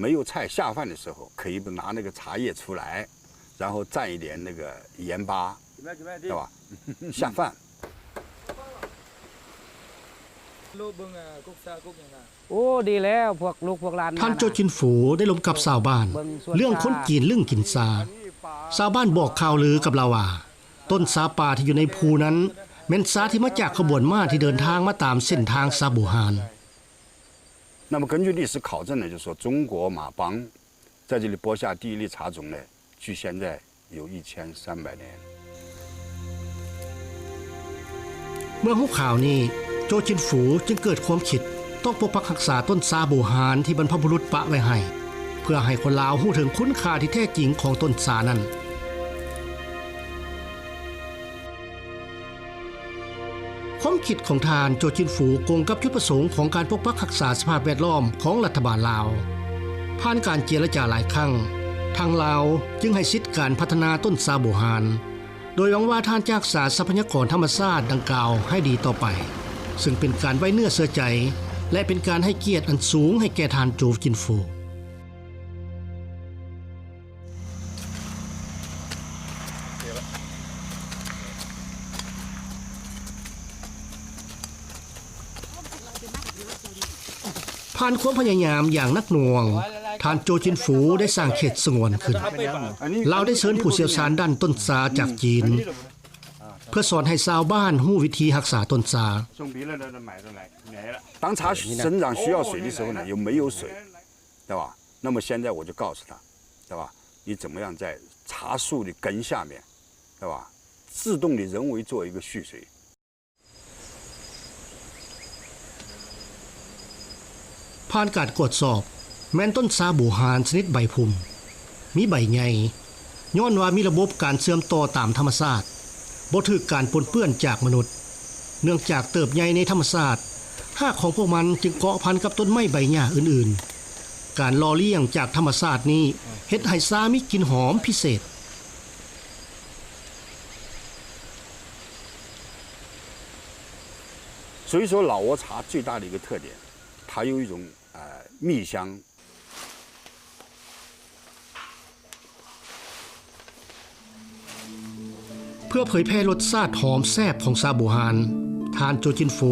没有菜下饭的时候，可以拿那个茶叶出来，然后蘸一点那个盐巴，对吧？下饭。ໂອ້ ດີແລ້ວ ພວກລູກພວກຫຼານ ທ່ານ ໂຈຈິນຟູ ໄດ້ລົມກັບຊາວບ້ານເລື່ອງຄົນຈີນລຶ້ງກິນຊາ. ຊາວບ້ານບອກຂ່າວລືກັບລາວວ່າ ຕົ້ນຊາປ່າທີ່ຢູ່ໃນພູນັ້ນ ແມ່ນຊາທີ່ມາຈາກຂະບວນມ້າທີ່ເດີນທາງມາຕາມເສັ້ນທາງຊາບູຮານ. 那么根据历史考证呢，就说中国佤邦在这里播下第一粒茶种呢，距现在有一千三百年。ເມື່ອຮູ້ຂ່າວນີ້, ໂຈຈິນຟູ ຈຶ່ງເກີດຄວາມຄິດຕ້ອງປົກປັກຮັກສາຕົ້ນຊາບູຮານທີ່ບັນພະບຸລຸດປະໄວ້ໃຫ້, ເພື່ອໃຫ້ຄົນລາວຮູ້ເຖິງຄຸນຄ່າທີ່ແທ້ຈິງຂອງຕົ້ນຊານັ້ນ. ຄວາມຄິດຂອງທ່ານ ໂຈຈິນຟູ ກົງກັບຈຸດປະສົງຂອງການປົກປັກຮັກສາສະພາບແວດລ້ອມຂອງລັດຖະບານລາວ. ຜ່ານການເຈລະຈາຫຼາຍຄັ້ງ, ທາງລາວຈຶ່ງໃຫ້ສິດການພັດທະນາຕົ້ນຊາບູຮານ, ໂດຍຫວັງວ່າທ່ານຈະຮັກສາຊັບພະຍາກອນທຳມະຊາດດັ່ງກ່າວໃຫ້ດີຕໍ່ໄປ, ເຊິ່ງເປັນການໄວ້ເນື້ອເຊື່ອໃຈ ແລະ ເປັນການໃຫ້ກຽດອັນສູງໃຫ້ແກ່ທ່ານ ໂຈຈິນຟູ. ຜ່ານຄວາມພະຍາຍາມຢ່າງໜັກໜ່ວງ, ທ່ານ ໂຈຈິນຟູ ໄດ້ສ້າງເຂດສະຫງວນຂຶ້ນ. ລາວໄດ້ເຊີນຜູ້ຊ່ຽວຊານດ້ານຕົ້ນຊາຈາກຈີນ ເພື່ອສອນໃຫ້ຊາວບ້ານຮູ້ວິທີຮັກສາຕົ້ນຊາ. 当茶生长需要水的时候呢，又没有水，对吧？那么现在我就告诉他，对吧？你怎么样在茶树的根下面，对吧？自动地人为做一个蓄水。 ຜ່ານການກວດສອບ, ແມ່ນຕົ້ນຊາບູຮານຊະນິດໃບພຸ່ມ, ມີໃບໃຫຍ່, ຍ້ອນວ່າມີລະບົບການເຊື່ອມຕໍ່ຕາມທຳມະຊາດ, ບໍ່ຖືກການປົນເປື້ອນຈາກມະນຸດ. ເນື່ອງຈາກເຕີບໃຫຍ່ໃນທຳມະຊາດ, ຮາກຂອງພວກມັນຈຶ່ງເກາະພັນກັບຕົ້ນໄມ້ໃບຫຍ້າອື່ນໆ. ການຫຼໍ່ລ້ຽງຈາກທຳມະຊາດນີ້ ເຮັດໃຫ້ຊາມີກິ່ນຫອມພິເສດ. 所以说，老挝茶最大的一个特点，它有一种，呃，蜜香。 ເພື່ອເຜີຍແຜ່ລົດຊາດຫອມແຊບຂອງຊາບູຮານ, ທ່ານ ໂຈຈິນຟູ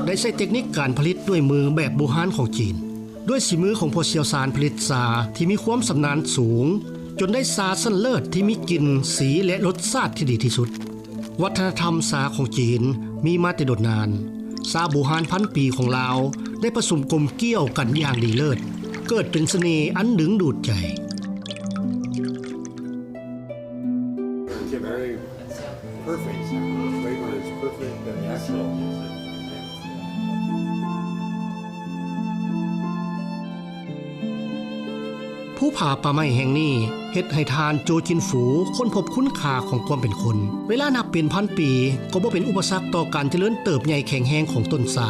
ໄດ້ໃຊ້ເຕັກນິກການຜະລິດດ້ວຍມືແບບບູຮານຂອງຈີນ. ດ້ວຍສີມືຂອງຜູ້ຊ່ຽວຊານຜະລິດຊາທີ່ມີຄວາມຊຳນານສູງ, ຈົນໄດ້ຊາຊັ້ນເລີດທີ່ມີກິ່ນ, ສີ ແລະ ລົດຊາດທີ່ດີທີ່ສຸດ. ວັດທະນະທຳຊາຂອງຈີນມີມາແຕ່ດົນນານ. ຊາບູຮານພັນປີຂອງລາວໄດ້ປະສົມກົມກ້ຽວກັນຢ່າງດີເລີດ, ເກີດເປັນສະເໜ່ອັນດຶງດູດໃຈ. It's very perfect. The flavor is perfect and natural. ໂພ ພູຜາປ່າໄມ້ແຫ່ງນີ້ເຮັດໃຫ້ທ່ານໂຈຈິນຟູຄົ້ນພົບຄຸນຄ່າຂອງຄວາມເປັນຄົນ. ເວລານັບເປັນພັນປີກໍບໍ່ເປັນອຸປະສັກຕໍ່ການຈະເລີນເຕີບໃຫຍ່ແຂງແຮງຂອງຕົ້ນຊາ.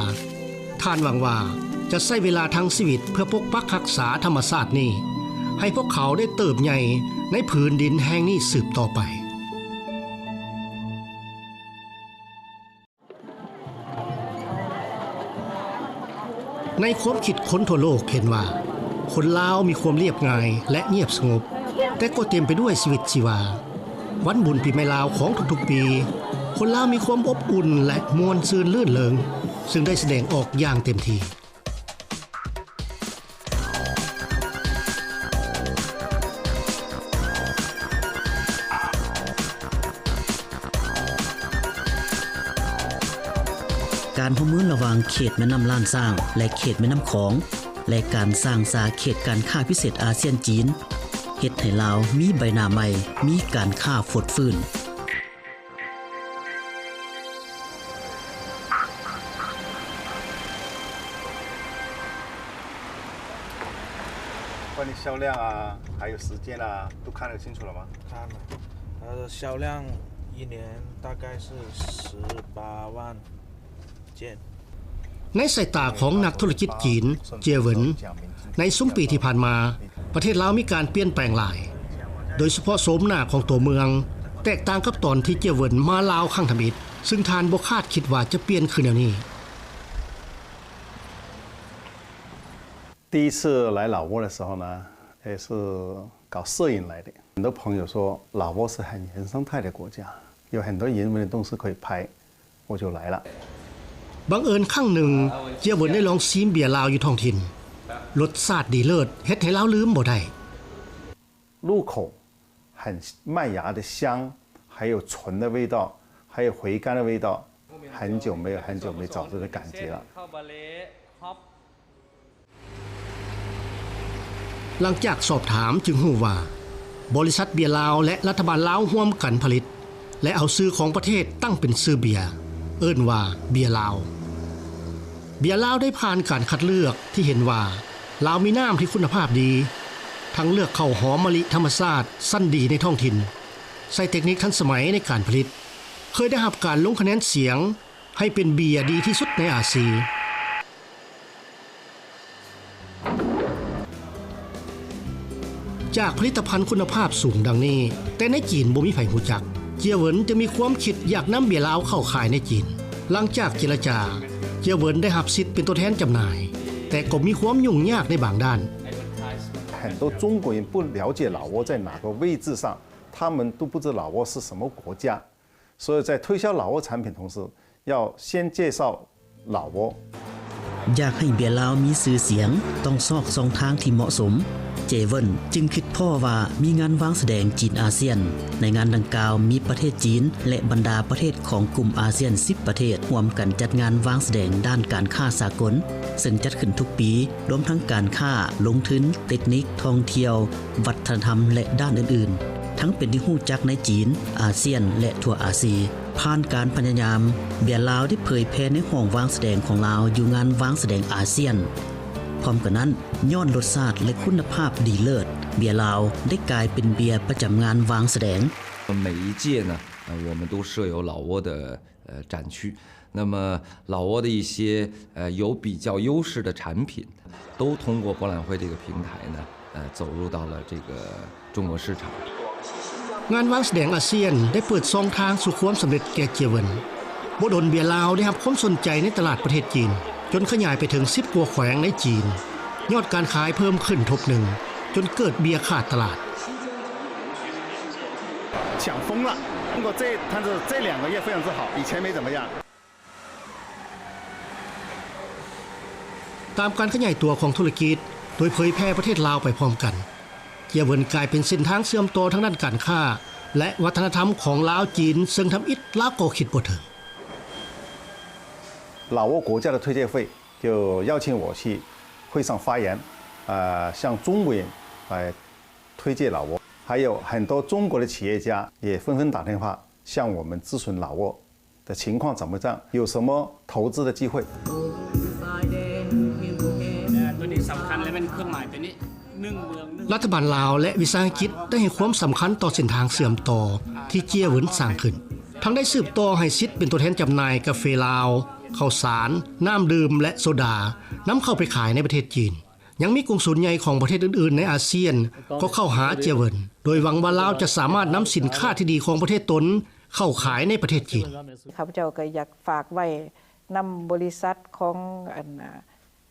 ທ່ານຫວັງວ່າຈະໃຊ້ເວລາທັງຊີວິດເພື່ອປົກປັກຮັກສາທຳມະຊາດນີ້ ໃຫ້ພວກເຂົາໄດ້ເຕີບໃຫຍ່ໃນຜືນດິນແຫ່ງນີ້ສືບຕໍ່ໄປ. ໃນຄວາມຄິດຄົນທົ່ວໂລກເຫັນວ່າ ຄົນລາວມີຄວາມລຽບງ່າຍ ແລະ ງຽບສະຫງົບ, ແຕ່ກໍເຕັມໄປດ້ວຍຊີວິດຊີວາ. ວັນບຸນປີໃໝ່ລາວຂອງທຸກໆປີ, ຄົນລາວມີຄວາມອົບອຸ່ນ ແລະ ມ່ວນຊື່ນລື່ນເລີງ, ຊຶ່ງໄດ້ສະແດງອອກຢ່າງເຕັມທີ່. ການຮ່ວມມືລະຫວ່າງເຂດແມ່ນ້ຳລ້ານຊ້າງ ແລະ ເຂດແມ່ນ້ຳຂອງ ແລະ ການສ້າງສາເຂດການຄ້າພິເສດອາຊຽນ-ຈີນ ເຮັດໃຫ້ລາວມີໃບໜ້າໃໝ່, ມີການຄ້າຟົດຟື້ນ. 关于销量啊，还有时间啊，都看得清楚了吗？看了，它的销量一年大概是十八万件。 ໃນສາຍຕາຂອງນັກທຸລະກິດຈີນ ເຈຍເຫວິນ, ໃນຊຸມປີທີ່ຜ່ານມາ, ປະເທດລາວມີການປ່ຽນແປງຫຼາຍ, ໂດຍສະເພາະໂສມໜ້າຂອງຕົວເມືອງ ແຕກຕ່າງກັບຕອນທີ່ເຈຍເຫວິນມາລາວຄັ້ງທຳອິດ, ຊຶ່ງທ່ານບໍ່ຄາດຄິດວ່າຈະປ່ຽນຄືແນວນີ້. 第一次来老挝的时候呢，也是搞摄影来的。很多朋友说老挝是很原生态的国家，有很多人文的东西可以拍，我就来了。 ບັງເອີນຄັ້ງໜຶ່ງ ເຈຍເຫວິນໄດ້ລອງຊີມເບຍລາວຢູ່ທ້ອງຖິ່ນ, ລົດຊາດດີເລີດ ເຮັດໃຫ້ລາວລືມບໍ່ໄດ້. 入口很麦芽的香，还有醇的味道，还有回甘的味道，很久没有，很久没找这个感觉了。 ຫຼັງຈາກສອບຖາມຈຶ່ງຮູ້ວ່າ ບໍລິສັດເບຍລາວ ແລະ ລັດຖະບານລາວຮ່ວມກັນຜະລິດ ແລະ ເອົາຊື່ຂອງປະເທດຕັ້ງເປັນຊື່ເບຍ, ເອີ້ນວ່າເບຍລາວ. ເບຍລາວໄດ້ຜ່ານການຄັດເລືອກທີ່ເຫັນວ່າລາວມີນ້ຳທີ່ຄຸນນະພາບດີ, ທັງເລືອກເຂົ້າຫອມມະລິທຳມະຊາດຊັ້ນດີໃນທ້ອງຖິ່ນ, ໃຊ້ເຕັກນິກທັນສະໄໝໃນການຜະລິດ, ເຄີຍໄດ້ຮັບການລົງຄະແນນສຽງໃຫ້ເປັນເບຍດີທີ່ສຸດໃນອາຊີ. ຈາກຜະລິດຕະພັນຄຸນນະພາບສູງດັ່ງນີ້, ແຕ່ໃນຈີນບໍ່ມີໃຜຮູ້ຈັກ, ເຈຍເຫວິນຈຶ່ງມີຄວາມຄິດຢາກນຳເບຍລາວເຂົ້າຂາຍໃນຈີນ. ຫຼັງຈາກເຈລະຈາ, ເຈຍເຫວິນໄດ້ຮັບສິດເປັນຕົວແທນຈຳໜ່າຍ, ແຕ່ກໍມີຄວາມຫຍຸ້ງຍາກໃນບາງດ້ານ. 很多中国人不了解老挝在哪个位置上，他们都不知老挝是什么国家。 所以在推销老挝产品同时，要先介绍老挝。 ຢາກໃຫ້ເບຍລາວມີຊື່ສຽງ, ຕ້ອງຊອກຊ່ອງທາງທີ່ເໝາະສົມ. ເຈເຫວິນຈຶ່ງຄິດພໍ້ວ່າມີງານວາງສະແດງຈີນອາຊຽນ. ໃນງານດັ່ງກ່າວມີປະເທດຈີນ ແລະ ບັນດາປະເທດຂອງກຸ່ມອາຊຽນສິບປະເທດ ຮ່ວມກັນຈັດງານວາງສະແດງດ້ານການຄ້າສາກົນ, ເຊິ່ງຈັດຂຶ້ນທຸກປີ, ລວມທັງການຄ້າ, ລົງທຶນ, ເຕັກນິກ, ທ່ອງທ່ຽວ, ວັດທະນະທຳ ແລະ ດ້ານອື່ນໆ ທັງເປັນທີ່ຮູ້ຈັກໃນຈີນ, ອາຊຽນ ແລະ ທົ່ວອາຊີ. ຜ່ານການພະຍາຍາມ, ເບຍລາວໄດ້ເຜີຍແຜ່ໃນຫ້ອງວາງສະແດງຂອງລາວຢູ່ງານວາງສະແດງອາຊຽນ. ພ້ອມກັນນັ້ນ, ຍ້ອນລົດຊາດ ແລະ ຄຸນນະພາບດີເລີດ, ເບຍລາວໄດ້ກາຍເປັນເບຍປະຈຳງານວາງສະແດງ. 每一届呢，呃，我们都设有老挝的 呃，展区。那么老挝的一些，呃，有比较优势的产品，都通过博览会这个平台呢，呃，走入到了这个中国市场。 ງານວາງສະແດງອາຊຽນໄດ້ເປີດຊ່ອງທາງສູ່ຄວາມສຳເລັດແກ່ເຈຍເຫວິນ. ບໍ່ດົນເບຍລາວໄດ້ຮັບຄວາມສົນໃຈໃນຕະຫຼາດປະເທດຈີນ, ຈົນຂະຫຍາຍໄປເຖິງສິບກວ່າແຂວງໃນຈີນ. ຍອດການຂາຍເພີ່ມຂຶ້ນທົບໜຶ່ງ, ຈົນເກີດເບຍຂາດຕະຫຼາດ. 抢疯了。中国这，但是这两个月非常之好，以前没怎么样。 ຕາມການຂະຫຍາຍຕົວຂອງທຸລະກິດ ໂດຍເຜີຍແຜ່ປະເທດລາວໄປພ້ອມກັນ, ເຈຍເຫວິນກາຍເປັນເສັ້ນທາງເຊື່ອມຕໍ່ທາງດ້ານການຄ້າ ແລະ ວັດທະນະທຳຂອງລາວຈີນ ເຊິ່ງທຳອິດລາວກໍຄິດບໍ່ເຖິງ. 老挝国家的推介会就邀请我去会上发言，呃，向中国人来推介老挝，还有很多中国的企业家也纷纷打电话向我们咨询老挝的情况怎么样，有什么投资的机会。 ຕົວນີ້ສຳຄັນເລີຍ ແມ່ນເຄື່ອງໝາຍຕົວນີ້. ລັດຖະບານລາວ ແລະ ວິສາຫະກິດໄດ້ໃຫ້ຄວາມສຳຄັນຕໍ່ເສັ້ນທາງເຊື່ອມຕໍ່ທີ່ເຈຍເຫວິນສ້າງຂຶ້ນ, ທັງໄດ້ສືບຕໍ່ໃຫ້ສິດເປັນຕົວແທນຈຳໜ່າຍກາເຟລາວ, ເຂົ້າສານ, ນ້ຳດື່ມ ແລະ ໂຊດາ ນຳເຂົ້າໄປຂາຍໃນປະເທດຈີນ. ຍັງມີກົງສຸນໃຫຍ່ຂອງປະເທດອື່ນໆໃນອາຊຽນກໍເຂົ້າຫາເຈຍເຫວິນ, ໂດຍຫວັງວ່າລາວຈະສາມາດນຳສິນຄ້າທີ່ດີຂອງປະເທດຕົນເຂົ້າຂາຍໃນປະເທດຈີນ. ຂ້າພະເຈົ້າກໍຢາກຝາກໄວ້ນຳບໍລິສັດຂອງອັນ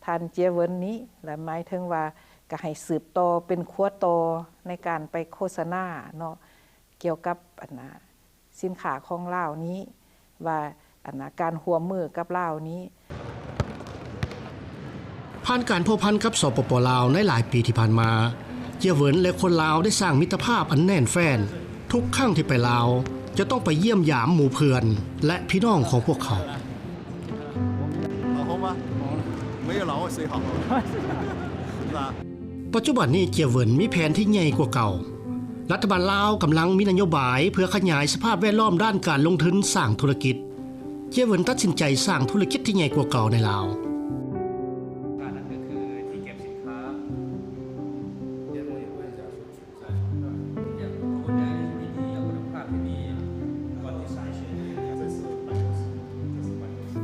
ທ່ານເຈຍເຫວິນນີ້ ແລະ ໝາຍເຖິງວ່າກໍໃຫ້ສືບຕໍ່ເປັນຂົວຕໍ່ໃນການໄປໂຄສະນາເນາະ ກ່ຽວກັບອັນນາ ສິນຄ້າຂອງລາວນີ້ ວ່າອັນນາ ການຮ່ວມມືກັບລາວນີ້. ຜ່ານການພົວພັນກັບ ສປປ ລາວ ໃນຫຼາຍປີທີ່ຜ່ານມາ, ເຈຍເຫວິນ ແລະ ຄົນລາວໄດ້ສ້າງມິດຕະພາບອັນແໜ້ນແຟ້ນ. ທຸກຄັ້ງທີ່ໄປລາວ ຈະຕ້ອງໄປຢ້ຽມຢາມໝູ່ເພື່ອນ ແລະ ພີ່ນ້ອງຂອງພວກເຂົາ. ປັດຈຸບັນນີ້ ເຈຍເຫວິນມີແຜນທີ່ໃຫຍ່ກວ່າເກົ່າ. ລັດຖະບານລາວກຳລັງມີນະໂຍບາຍເພື່ອຂະຫຍາຍສະພາບແວດລ້ອມດ້ານການລົງທຶນສ້າງທຸລະກິດ. ເຈຍເຫວິນຕັດສິນໃຈສ້າງທຸລະກິດທີ່ໃຫຍ່ກວ່າເກົ່າໃນລາວ.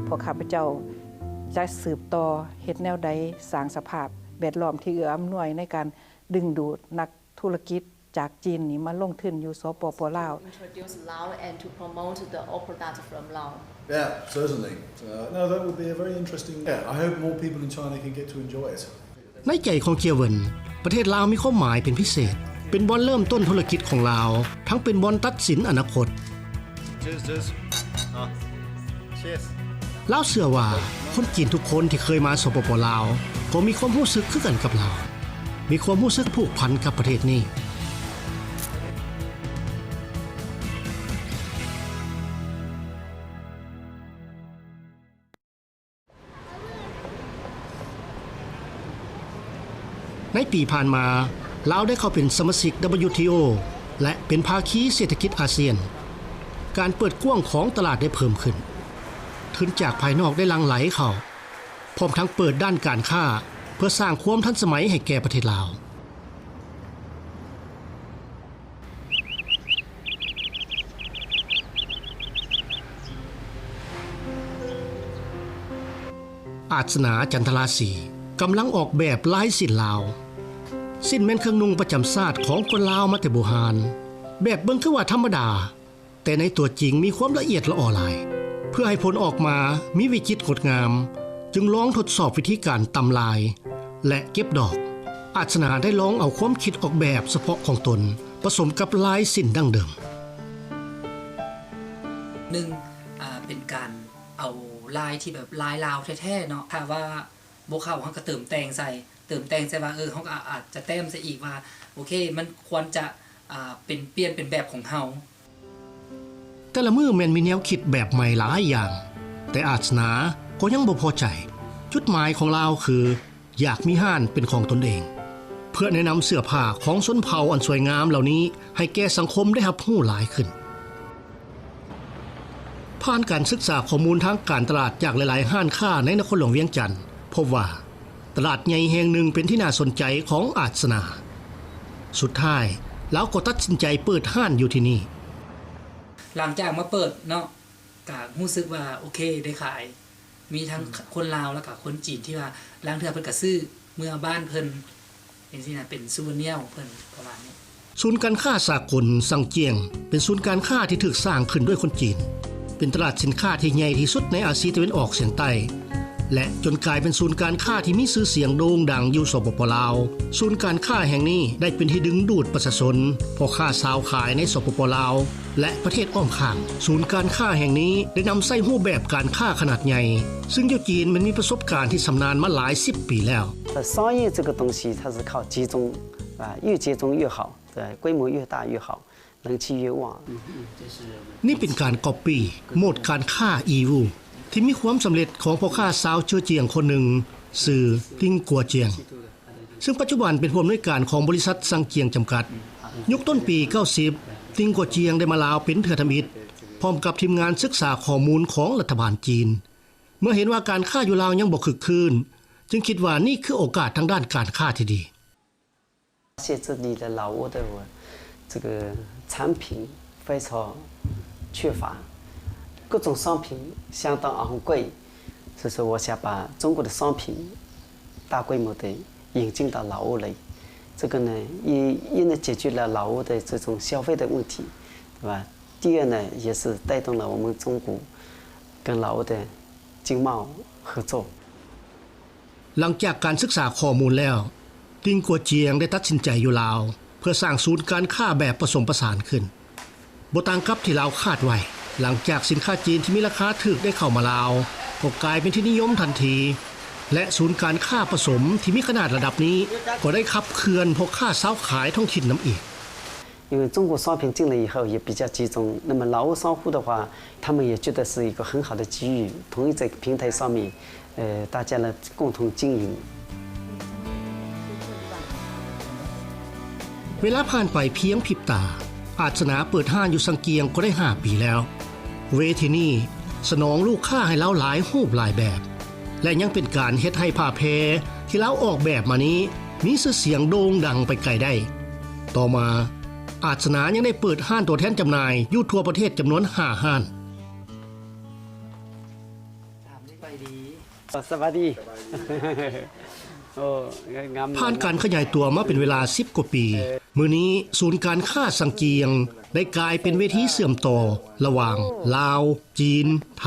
ພວກຂ້າພະເຈົ້າຈະສືບຕໍ່ເຮັດແນວໃດ ສ້າງສະພາບແວດລ້ອມທີ່ເອື້ອອຳນວຍໃນການດຶງດູດນັກທຸລະກິດຈາກຈີນນີ້ມາລົງທຶນຢູ່ ສປປ ລາວ. Introduce Lao and to promote the oil product from Lao. Yeah, certainly. Uh, no, that would be a very interesting. Yeah, I hope more people in China can get to enjoy it. ໃນໃຈຂອງເຈຍເຫວິນ, ປະເທດລາວມີຄວາມໝາຍເປັນພິເສດ, ເປັນບ່ອນເລີ່ມຕົ້ນທຸລະກິດຂອງລາວ, ທັງເປັນບ່ອນຕັດສິນອະນາຄົດ. Cheers, cheers. ລາວເຊື່ອວ່າຄົນຈີນທຸກຄົນທີ່ເຄີຍມາ ສປປ ລາວ ກໍມີຄວາມຮູ້ສຶກຄືກັນກັບລາວ, ມີຄວາມຮູ້ສຶກຜູກພັນກັບປະເທດນີ້. ໃນປີຜ່ານມາ, ລາວໄດ້ເຂົ້າເປັນສະມາຊິກ WTO ແລະ ເປັນພາຄີເສດຖະກິດອາຊຽນ. ການເປີດກວ້າງຂອງຕະຫຼາດໄດ້ເພີ່ມຂຶ້ນ. ທຶນຈາກພາຍນອກໄດ້ຫຼັ່ງໄຫຼເຂົ້າ, ພ້ອມທັງເປີດດ້ານການຄ້າເພື່ອສ້າງຄວາມທັນສະໄໝໃຫ້ແກ່ປະເທດລາວ. ອາດສະໜາ ຈັນທະລາສີ ກຳລັງອອກແບບລາຍສິ້ນລາວ. ສິ້ນແມ່ນເຄື່ອງນຸ່ງປະຈຳຊາດຂອງຄົນລາວມາແຕ່ບູຮານ. ແບບເບິ່ງຄືວ່າທຳມະດາ, ແຕ່ໃນຕົວຈິງມີຄວາມລະອຽດລະອໍຫຼາຍ. ເພື່ອໃຫ້ຜົນອອກມາມີວິຈິດງົດງາມ, ຈຶ່ງລອງທົດສອບວິທີການຕຳລາຍ ແລະ ເກັບດອກ. ອາດສະໜາໄດ້ລອງເອົາຄວາມຄິດອອກແບບສະເພາະຂອງຕົນ ປະສົມກັບລາຍສິ້ນດັ້ງເດີມ. ໜຶ່ງ ອ່າ ເປັນການເອົາລາຍທີ່ແບບລາຍລາວແທ້ໆເນາະ, ຖ້າວ່າບໍ່ເຂົ້າ ເຮົາກໍເຕີມແຕ່ງໃສ່, ເຕີມແຕ່ງໃສ່ວ່າ ເອີ ເຮົາກໍອາດຈະແຕ້ມໃສ່ອີກວ່າ ໂອເຄ ມັນຄວນຈະ ອ່າ ເປັນ ປ່ຽນເປັນແບບຂອງເຮົາ. ແຕ່ລະມື້ແມ່ນມີແນວຄິດແບບໃໝ່ຫຼາຍຢ່າງ, ແຕ່ອາດສະໜາກໍຍັງບໍ່ພໍໃຈ. ຈຸດໝາຍຂອງລາວຄື ຢາກມີຮ້ານເປັນຂອງຕົນເອງ ເພື່ອແນະນຳເສື້ອຜ້າຂອງຊົນເຜົ່າອັນສວຍງາມເຫຼົ່ານີ້ໃຫ້ແກ່ສັງຄົມໄດ້ຮັບຮູ້ຫຼາຍຂຶ້ນ. ຜ່ານການສຶກສາຂໍ້ມູນທາງການຕະຫຼາດຈາກຫຼາຍໆຮ້ານຄ້າໃນນະຄອນຫຼວງວຽງຈັນ, ພົບວ່າຕະຫຼາດໃຫຍ່ແຫ່ງໜຶ່ງເປັນທີ່ໜ້າສົນໃຈຂອງອາດສະໜາ. ສຸດທ້າຍ, ລາວກໍຕັດສິນໃຈເປີດຮ້ານຢູ່ທີ່ນີ້. ຫຼັງຈາກມາເປີດເນາະ, ກະຮູ້ສຶກວ່າໂອເຄ ໄດ້ຂາຍ. ມີທັງ ອືມ ຄົນລາວ ແລ້ວກະຄົນຈີນທີ່ວ່າລາງເທື່ອເພິ່ນກະຊື້ເມືອບ້ານເພິ່ນຈັ່ງຊີ້ນະ ເປັນຊູເວເນຍຂອງເພິ່ນປະມານນີ້. ສູນການຄ້າສາກົນຊັງຈຽງ ເປັນສູນການຄ້າທີ່ຖືກສ້າງຂຶ້ນດ້ວຍຄົນຈີນ, ເປັນຕະຫຼາດສິນຄ້າທີ່ໃຫຍ່ທີ່ສຸດໃນອາຊີຕາເວັນອອກສຽງໃຕ້ ແລະ ຈົນກາຍເປັນສູນການຄ້າທີ່ມີຊື່ສຽງໂດ່ງດັງຢູ່ ສປປ ລາວ. ສູນການຄ້າແຫ່ງນີ້ໄດ້ເປັນທີ່ດຶງດູດປະຊາຊົນ, ພໍ່ຄ້າຊາວຂາຍໃນ ສປປ ລາວ ແລະ ປະເທດອ້ອມຂ້າງ. ສູນການຄ້າແຫ່ງນີ້ໄດ້ນຳໃຊ້ຮູບແບບການຄ້າຂະໜາດໃຫຍ່, ຊຶ່ງຢູ່ຈີນແມ່ນມີປະສົບການທີ່ຊຳນານມາຫຼາຍສິບປີແລ້ວ. 商业这个东西，它是靠集中，啊，越集中越好，对，规模越大越好，人气越旺。 ນີ້ເປັນການກັອບປີ້ໂໝດການຄ້າອີວູ ທີ່ມີຄວາມສຳເລັດຂອງພໍ່ຄ້າຊາວເຈີຈຽງຄົນໜຶ່ງ, ຊື່ ຕິງ ກົວຈຽງ. ຊຶ່ງປັດຈຸບັນເປັນຜູ້ອຳນວຍການຂອງບໍລິສັດຊັງຈຽງຈຳກັດ. ຍຸກຕົ້ນປີເກົ້າສິບ, ຕິງ ກົວຈຽງ ໄດ້ມາລາວເປັນເທື່ອທຳອິດ ພ້ອມກັບທີມງານສຶກສາຂໍ້ມູນຂອງລັດຖະບານຈີນ. ເມື່ອເຫັນວ່າການຄ້າຢູ່ລາວຍັງບໍ່ຄຶກຄື້ນ, ຈຶ່ງຄິດວ່ານີ້ຄືໂອກາດທາງດ້ານການຄ້າທີ່ດີ.现这里的老挝的这个产品非常缺乏，各种商品相当昂贵，所以说我想把中国的商品大规模的引进到老挝来。这个呢，一，一呢解决了老挝的这种消费的问题，对吧？第二呢，也是带动了我们中国跟老挝的经贸合作。 ຫຼັງຈາກການສຶກສາຂໍ້ມູນແລ້ວ, ຕິງກົວຈຽງໄດ້ຕັດສິນໃຈຢູ່ລາວ ເພື່ອສ້າງສູນການຄ້າແບບປະສົມປະສານຂຶ້ນ. ບໍ່ຕ່າງກັບທີ່ລາວຄາດໄວ້, ຫຼັງຈາກສິນຄ້າຈີນທີ່ມີລາຄາຖືກໄດ້ເຂົ້າມາລາວ, ກໍກາຍເປັນທີ່ນິຍົມທັນທີ ແລະ ສູນການຄ້າປະສົມທີ່ມີຂະໜາດລະດັບນີ້ ກໍໄດ້ຂັບເຄື່ອນພໍ່ຄ້າຊາວຂາຍທ້ອງຖິ່ນນຳອີກ. 因为中国商品进来以后也比较集中，那么老挝商户的话，他们也觉得是一个很好的机遇，同意在平台上面，呃，大家来共同经营。 ເວລາຜ່ານໄປພຽງພິບຕາ, ອາດສະໜາເປີດຮ້ານຢູ່ຊັງກຽງກໍໄດ້ຫ້າປີແລ້ວ. ເວທີນີ້ສະໜອງລູກຄ້າໃຫ້ລາວຫຼາຍຮູບຫຼາຍແບບ ແລະ ຍັງເປັນການເຮັດໃຫ້ຜ້າແພທີ່ລາວອອກແບບມານີ້ ມີຊື່ສຽງໂດ່ງດັງໄປໄກໄດ້. ຕໍ່ມາ, ອາດສະໜາຍັງໄດ້ເປີດຮ້ານຕົວແທນຈຳໜ່າຍຢູ່ທົ່ວປະເທດຈຳນວນຫ້າຮ້ານ. ສະບາຍດີ. ໂອ້ ງາມ. ຜ່ານການຂະຫຍາຍຕົວມາເປັນເວລາສິບກວ່າປີ, ມື້ນີ້ສູນການຄ້າຊັງກຽງໄດ້ກາຍເປັນເວທີເຊື່ອມຕໍ່ລະຫວ່າງລາວ, ຈີນ, ໄທ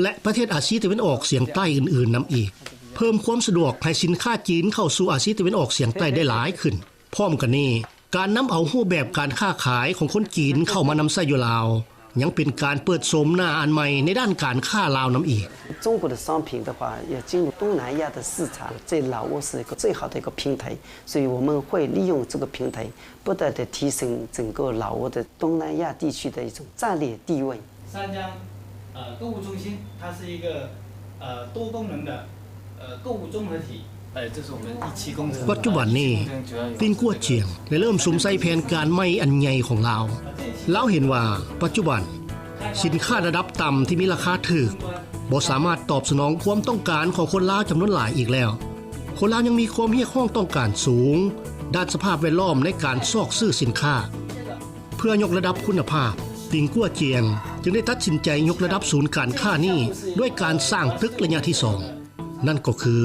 ແລະ ປະເທດອາຊີຕາເວັນອອກສຽງໃຕ້ອື່ນໆນຳອີກ, ເພີ່ມຄວາມສະດວກໃຫ້ສິນຄ້າຈີນເຂົ້າສູ່ອາຊີຕາເວັນອອກສຽງໃຕ້ໄດ້ຫຼາຍຂຶ້ນ. ພ້ອມກັນນີ້, ການນຳເອົາຮູບແບບການຄ້າຂາຍຂອງຄົນຈີນເຂົ້າມານຳໃຊ້ຢູ່ລາວ ຍັງເປັນການເປີດໂສມໜ້າອັນໃໝ່ໃນດ້ານການຄ້າລາວນຳອີກ. 中国的商品的话，要进入东南亚的市场，这老挝是一个最好的一个平台，所以我们会利用这个平台，不断地提升整个老挝的东南亚地区的一种战略地位。 三江，呃，购物中心，它是一个，呃，多功能的，呃，购物综合体。哎，这是我们一期工程。 ປັດຈຸບັນນີ້ ຕິງກົວຈຽງ ໄດ້ເລີ່ມສຸມໃສ່ແຜນການໃໝ່ອັນໃຫຍ່ຂອງລາວ. ລາວເຫັນວ່າປັດຈຸບັນ ສິນຄ້າລະດັບຕ່ຳທີ່ມີລາຄາຖືກ ບໍ່ສາມາດຕອບສະໜອງຄວາມຕ້ອງການຂອງຄົນລາວຈຳນວນຫຼາຍອີກແລ້ວ. ຄົນລາວຍັງມີຄວາມຮຽກຮ້ອງຕ້ອງການສູງດ້ານສະພາບແວດລ້ອມໃນການຊອກຊື້ສິນຄ້າ. ເພື່ອຍົກລະດັບຄຸນນະພາບ, ຕິງກົວຈຽງຈຶ່ງໄດ້ຕັດສິນໃຈຍົກລະດັບສູນການຄ້ານີ້ດ້ວຍການສ້າງຕຶກໄລຍະທີສອງ, ນັ້ນກໍຄື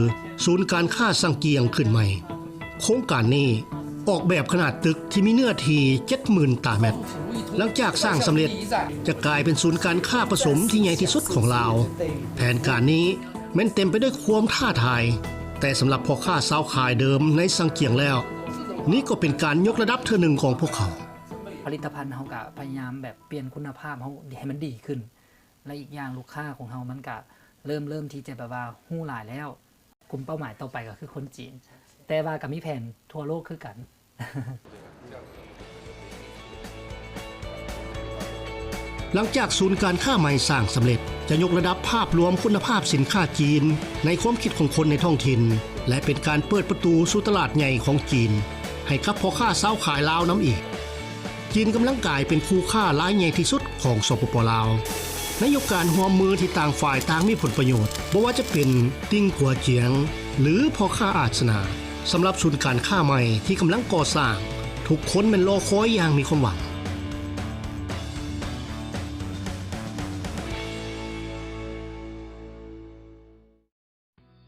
ສູນການຄ້າຊັງກຽງຂຶ້ນໃໝ່. ໂຄງການນີ້ອອກແບບຂະໜາດຕຶກທີ່ມີເນື້ອທີ່ເຈັດໝື່ນຕາແມັດ. ຫຼັງຈາກສ້າງສຳເລັດ, ຈະກາຍເປັນສູນການຄ້າປະສົມທີ່ໃຫຍ່ທີ່ສຸດຂອງລາວ. ແຜນການນີ້ແມ່ນເຕັມໄປດ້ວຍຄວາມທ້າທາຍ, ແຕ່ສຳລັບພໍ່ຄ້າຊາວຂາຍເດີມໃນຊັງກຽງແລ້ວ, ນີ້ກໍເປັນການຍົກລະດັບເທື່ອໜຶ່ງຂອງພວກເຂົາ. ຜະລິດຕະພັນເຮົາກະພະຍາຍາມແບບປ່ຽນຄຸນນະພາບເຮົາໃຫ້ມັນດີຂຶ້ນ ແລະ ອີກຢ່າງລູກຄ້າຂອງເຮົາມັນກະເລີ່ມ ເລີ່ມທີ່ຈະແບບວ່າຮູ້ຫຼາຍແລ້ວ. ກຸ່ມເປົ້າໝາຍຕໍ່ໄປກໍຄືຄົນຈີນ, ແຕ່ວ່າກໍມີແຜນທົ່ວໂລກຄືກັນ. ຫຼັງຈາກສູນການຄ້າໃໝ່ສ້າງສຳເລັດ, ຈະຍົກລະດັບພາບລວມຄຸນນະພາບສິນຄ້າຈີນໃນຄວາມຄິດຂອງຄົນໃນທ້ອງຖິ່ນ ແລະ ເປັນການເປີດປະຕູສູ່ຕະຫຼາດໃຫຍ່ຂອງຈີນໃຫ້ກັບພໍ່ຄ້າຊາວຂາຍລາວນຳອີກ. ຈີນກຳລັງກາຍເປັນຄູ່ຄ້າລາຍໃຫຍ່ທີ່ສຸດຂອງ ສປປ ລາວ. ນະໂຍບາຍການຮ່ວມມືທີ່ຕ່າງຝ່າຍຕ່າງມີຜົນປະໂຫຍດ, ບໍ່ວ່າຈະເປັນຕິງກົວຈຽງ ຫຼື ພໍ່ຄ້າອາດສະໜາ, ສຳລັບສູນການຄ້າໃໝ່ທີ່ກຳລັງກໍ່ສ້າງ, ທຸກຄົນແມ່ນລໍຄອຍຢ່າງມີຄວາມຫວັງ.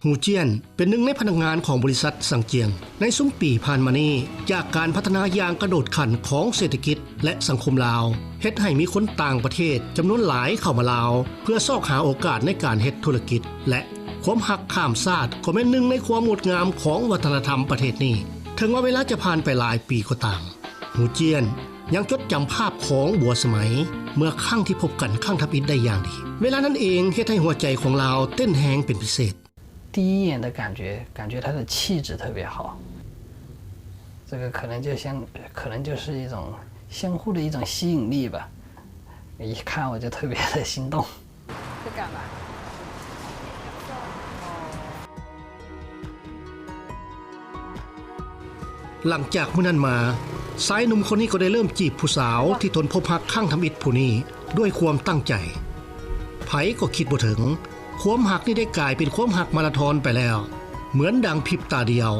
ຫູຈຽນ ເປັນໜຶ່ງໃນພະນັກງານຂອງບໍລິສັດສັງຈຽງ. ໃນຊຸມປີຜ່ານມານີ້, ຈາກການພັດທະນາຢ່າງກະໂດດຂັ້ນຂອງເສດຖະກິດ ແລະ ສັງຄົມລາວ, ເຮັດໃຫ້ມີຄົນຕ່າງປະເທດຈຳນວນຫຼາຍເຂົ້າມາລາວ ເພື່ອຊອກຫາໂອກາດໃນການເຮັດທຸລະກິດ ແລະ ຄວາມຮັກຂ້າມຊາດກໍແມ່ນໜຶ່ງໃນຄວາມງົດງາມຂອງວັດທະນະທຳປະເທດນີ້. ເຖິງວ່າເວລາຈະຜ່ານໄປຫຼາຍປີກໍຕາມ, ຫູຈຽນ ຍັງຈົດຈຳພາບຂອງບົວສະໄໝ ເມື່ອຄັ້ງທີ່ພົບກັນຄັ້ງທຳອິດໄດ້ຢ່າງດີ. ເວລານັ້ນເອງເຮັດໃຫ້ຫົວໃຈຂອງລາວເຕັ້ນແຮງເປັນພິເສດ. 第一眼的感觉，感觉他的气质特别好，这个可能就相，可能就是一种相互的一种吸引力吧。一看我就特别的心动。 ຫຼັງຈາກມື້ນັ້ນມາ, ຊາຍໜຸ່ມຄົນນີ້ກໍໄດ້ເລີ່ມຈີບຜູ້ສາວທີ່ຕົນພົບຮັກຄັ້ງທຳອິດຜູ້ນີ້ດ້ວຍຄວາມຕັ້ງໃຈ. ໃຜກໍຄິດບໍ່ເຖິງ, ຄວາມຮັກນີ້ໄດ້ກາຍເປັນຄວາມຮັກມາລາທອນໄປແລ້ວ, ເໝືອນດັ່ງພິບຕາດຽວ,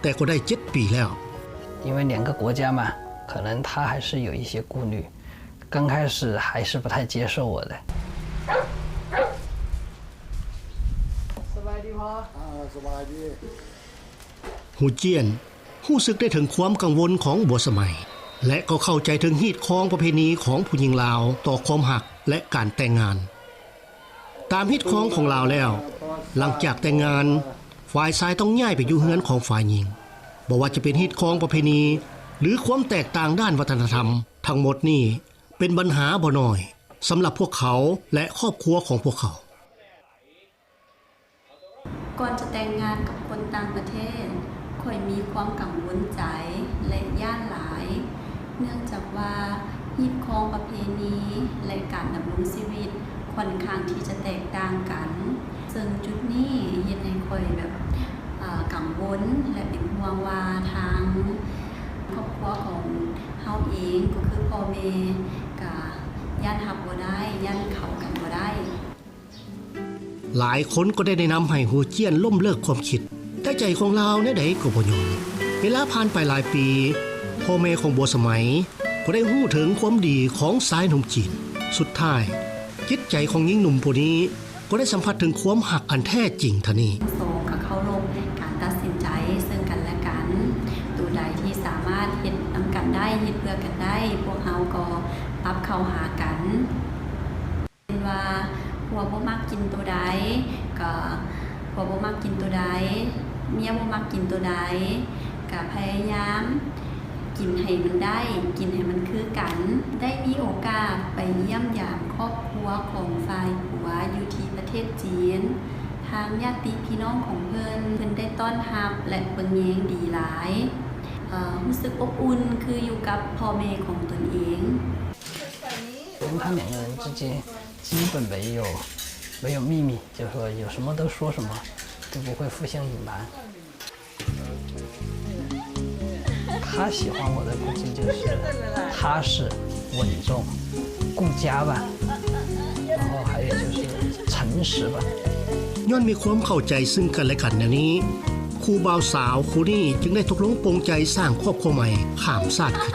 ແຕ່ກໍໄດ້ເຈັດປີແລ້ວ.因为两个国家嘛，可能他还是有一些顾虑，刚开始还是不太接受我的。สบายดีพ่อ ອ່າ ສະບາຍດີ. ຫູຈຽນ ຮູ້ສຶກໄດ້ເຖິງຄວາມກັງວົນຂອງບົວສະໄໝ ແລະ ກໍເຂົ້າໃຈເຖິງຮີດຄອງປະເພນີຂອງຜູ້ຍິງລາວຕໍ່ຄວາມຮັກ ແລະ ການແຕ່ງງານ. ຕາມຮີດຄອງຂອງລາວແລ້ວ, ຫຼັງຈາກແຕ່ງງານ, ຝ່າຍຊາຍຕ້ອງຍ້າຍໄປຢູ່ເຮືອນຂອງຝ່າຍຍິງ. ບໍ່ວ່າຈະເປັນຮີດຄອງປະເພນີ ຫຼື ຄວາມແຕກຕ່າງດ້ານວັດທະນະທຳ, ທັງໝົດນີ້ເປັນບັນຫາບໍ່ນ້ອຍສຳລັບພວກເຂົາ ແລະ ຄອບຄົວຂອງພວກເຂົາ. ກ່ອນຈະແຕ່ງງານກັບຄົນຕ່າງປະເທດ, ຂ້ອຍມີຄວາມກັງວົນໃຈ ແລະ ຢ້ານຫຼາຍ, ເນື່ອງຈາກວ່າຮີດຄອງປະເພນີ ແລະ ການດຳລົງຊີວິດຂ້ອນຂ້າງທີ່ຈະແຕກຕ່າງກັນ, ເຊິ່ງຈຸດນີ້ເຮັດໃຫ້ຂ້ອຍແບບ ເອີ ກັງວົນ ແລະ ເປັນຫ່ວງວ່າທາງຄອບຄົວຂອງເຮົາເອງ ກໍຄືພໍ່ແມ່ ກະຢ້ານຮັບບໍ່ໄດ້, ຢ້ານເຂົ້າກັນບໍ່ໄດ້. ຫຼາຍຄົນກໍໄດ້ແນະນຳໃຫ້ຫູຈຽນລົ້ມເລີກຄວາມຄິດ, ແຕ່ໃຈຂອງລາວແນວໃດກໍບໍ່ຍອມ. ເວລາຜ່ານໄປຫຼາຍປີ, ພໍ່ແມ່ຂອງບົວສະໄໝກໍໄດ້ຮູ້ເຖິງຄວາມດີຂອງຊາຍໜຸ່ມຈີນ. ສຸດທ້າຍ, ຈິດໃຈຂອງຍິງໜຸ່ມຜູ້ນີ້ກໍໄດ້ສຳຜັດເຖິງຄວາມຮັກອັນແທ້ຈິງເທົ່ານີ້. ສອງ ກໍເຄົາລົບໃນການຕັດສິນໃຈເຊິ່ງກັນແລະກັນ. ໂຕໃດທີ່ສາມາດເຮັດນຳກັນໄດ້, ເຮັດເພື່ອກັນໄດ້, ພວກເຮົາກໍປັບເຂົ້າຫາກັນ. ເຊັ່ນວ່າ ຜົວບໍ່ມັກກິນໂຕໃດ ກໍຜົວບໍ່ມັກກິນໂຕໃດ, ເມຍບໍ່ມັກກິນໂຕໃດ ກໍພະຍາຍາມກິນໃຫ້ມັນໄດ້, ກິນໃຫ້ມັນຄືກັນ. ໄດ້ມີໂອກາດໄປຢ້ຽມຢາມຄອບຄົວຂອງຝ່າຍຜົວຢູ່ທີ່ປະເທດຈີນ. ທາງຍາດຕິພີ່ນ້ອງຂອງເພິ່ນ, ເພິ່ນໄດ້ຕ້ອນຮັບ ແລະ ເບິ່ງແຍງດີຫຼາຍ. ເອີ ຮູ້ສຶກອົບອຸ່ນຄືຢູ່ກັບພໍ່ແມ່ຂອງຕົນເອງ. 因为他们两个人之间基本没有，没有秘密，就是说有什么都说什么，都不会互相隐瞒。他喜欢我的估计就是踏实、稳重、顾家吧，然后还有就是诚实吧。 ຍ້ອນມີຄວາມເຂົ້າໃຈເຊິ່ງກັນແລະກັນແນວນີ້, ຄູ່ບ່າວສາວຄູ່ນີ້ຈຶ່ງໄດ້ຕົກລົງປົງໃຈສ້າງຄອບຄົວໃໝ່ຂ້າມຊາດຂຶ້ນ.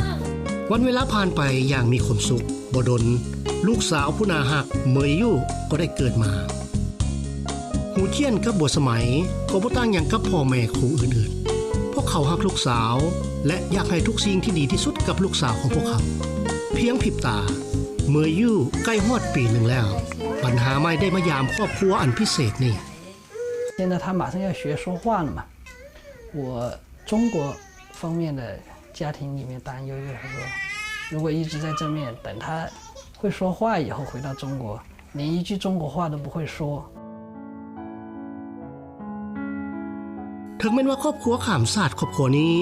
ວັນເວລາຜ່ານໄປຢ່າງມີຄວາມສຸກ, ບໍ່ດົນ, ລູກສາວຜູ້ໜ້າຮັກ ເໝີຍຢູ່ ກໍໄດ້ເກີດມາ. ຫູຈຽນກັບບົວສະໄໝກໍບໍ່ຕ່າງຫຍັງກັບພໍ່ແມ່ຄູ່ອື່ນໆ. ພວກເຂົາຮັກລູກສາວ ແລະ ຢາກໃຫ້ທຸກສິ່ງທີ່ດີທີ່ສຸດກັບລູກສາວຂອງພວກເຂົາ. ພຽງພິບຕາ, ເໝີຍຢູ່ໃກ້ຮອດປີໜຶ່ງແລ້ວ, ບັນຫາໃໝ່ໄດ້ມາຢາມຄອບຄົວອັນພິເສດນີ້. 现在他马上要学说话了嘛，我中国方面的家庭里面担忧就是说，如果一直在这面，等他会说话以后回到中国，连一句中国话都不会说。 ເຖິງແມ່ນວ່າຄອບຄົວຂ້າມຊາດຄອບຄົວນີ້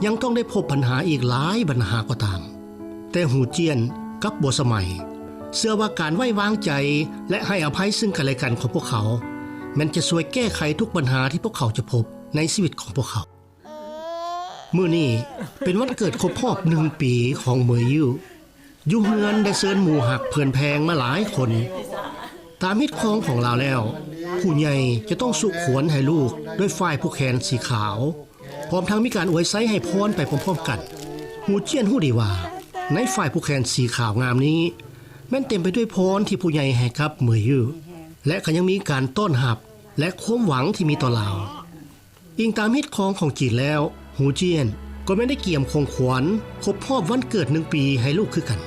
ຍັງຕ້ອງໄດ້ພົບບັນຫາອີກຫຼາຍບັນຫາກໍຕາມ, ແຕ່ຫູຈຽນກັບບົວສະໄໝເຊື່ອວ່າການໄວ້ວາງໃຈ ແລະ ໃຫ້ອະໄພເຊິ່ງກັນແລະກັນຂອງພວກເຂົາ ແມ່ນຈະຊ່ວຍແກ້ໄຂທຸກບັນຫາທີ່ພວກເຂົາຈະພົບໃນຊີວິດຂອງພວກເຂົາ. ມື້ນີ້ເປັນວັນເກີດຄົບຮອບໜຶ່ງປີຂອງເໝີຍຢູ່. ຢູ່ເຮືອນໄດ້ເຊີນໝູ່ຮັກເພື່ອນແພງມາຫຼາຍຄົນ. ຕາມຮີດຄອງຂອງລາວແລ້ວ, ຜູ້ໃຫຍ່ຈະຕ້ອງສຸຂວັນໃຫ້ລູກດ້ວຍຝ້າຍຜູກແຂນສີຂາວ, ພ້ອມທັງມີການອວຍໄຊໃຫ້ພອນໄປພ້ອມໆກັນ. ຫູຈຽນຮູ້ດີວ່າ ໃນຝ້າຍຜູກແຂນສີຂາວງາມນີ້ ແມ່ນເຕັມໄປດ້ວຍພອນທີ່ຜູ້ໃຫຍ່ໃຫ້ກັບເໝີຍຢູ່ ແລະ ກໍຍັງມີການຕ້ອນຮັບ ແລະ ຄວາມຫວັງທີ່ມີຕໍ່ລາວ. ອີງຕາມຮີດຄອງຂອງຈີນແລ້ວ, ຫູຈຽນກໍແມ່ນໄດ້ກຽມຂອງຂວັນຄົບຮອບວັນເກີດໜຶ່ງປີໃຫ້ລູກຄືກັນ.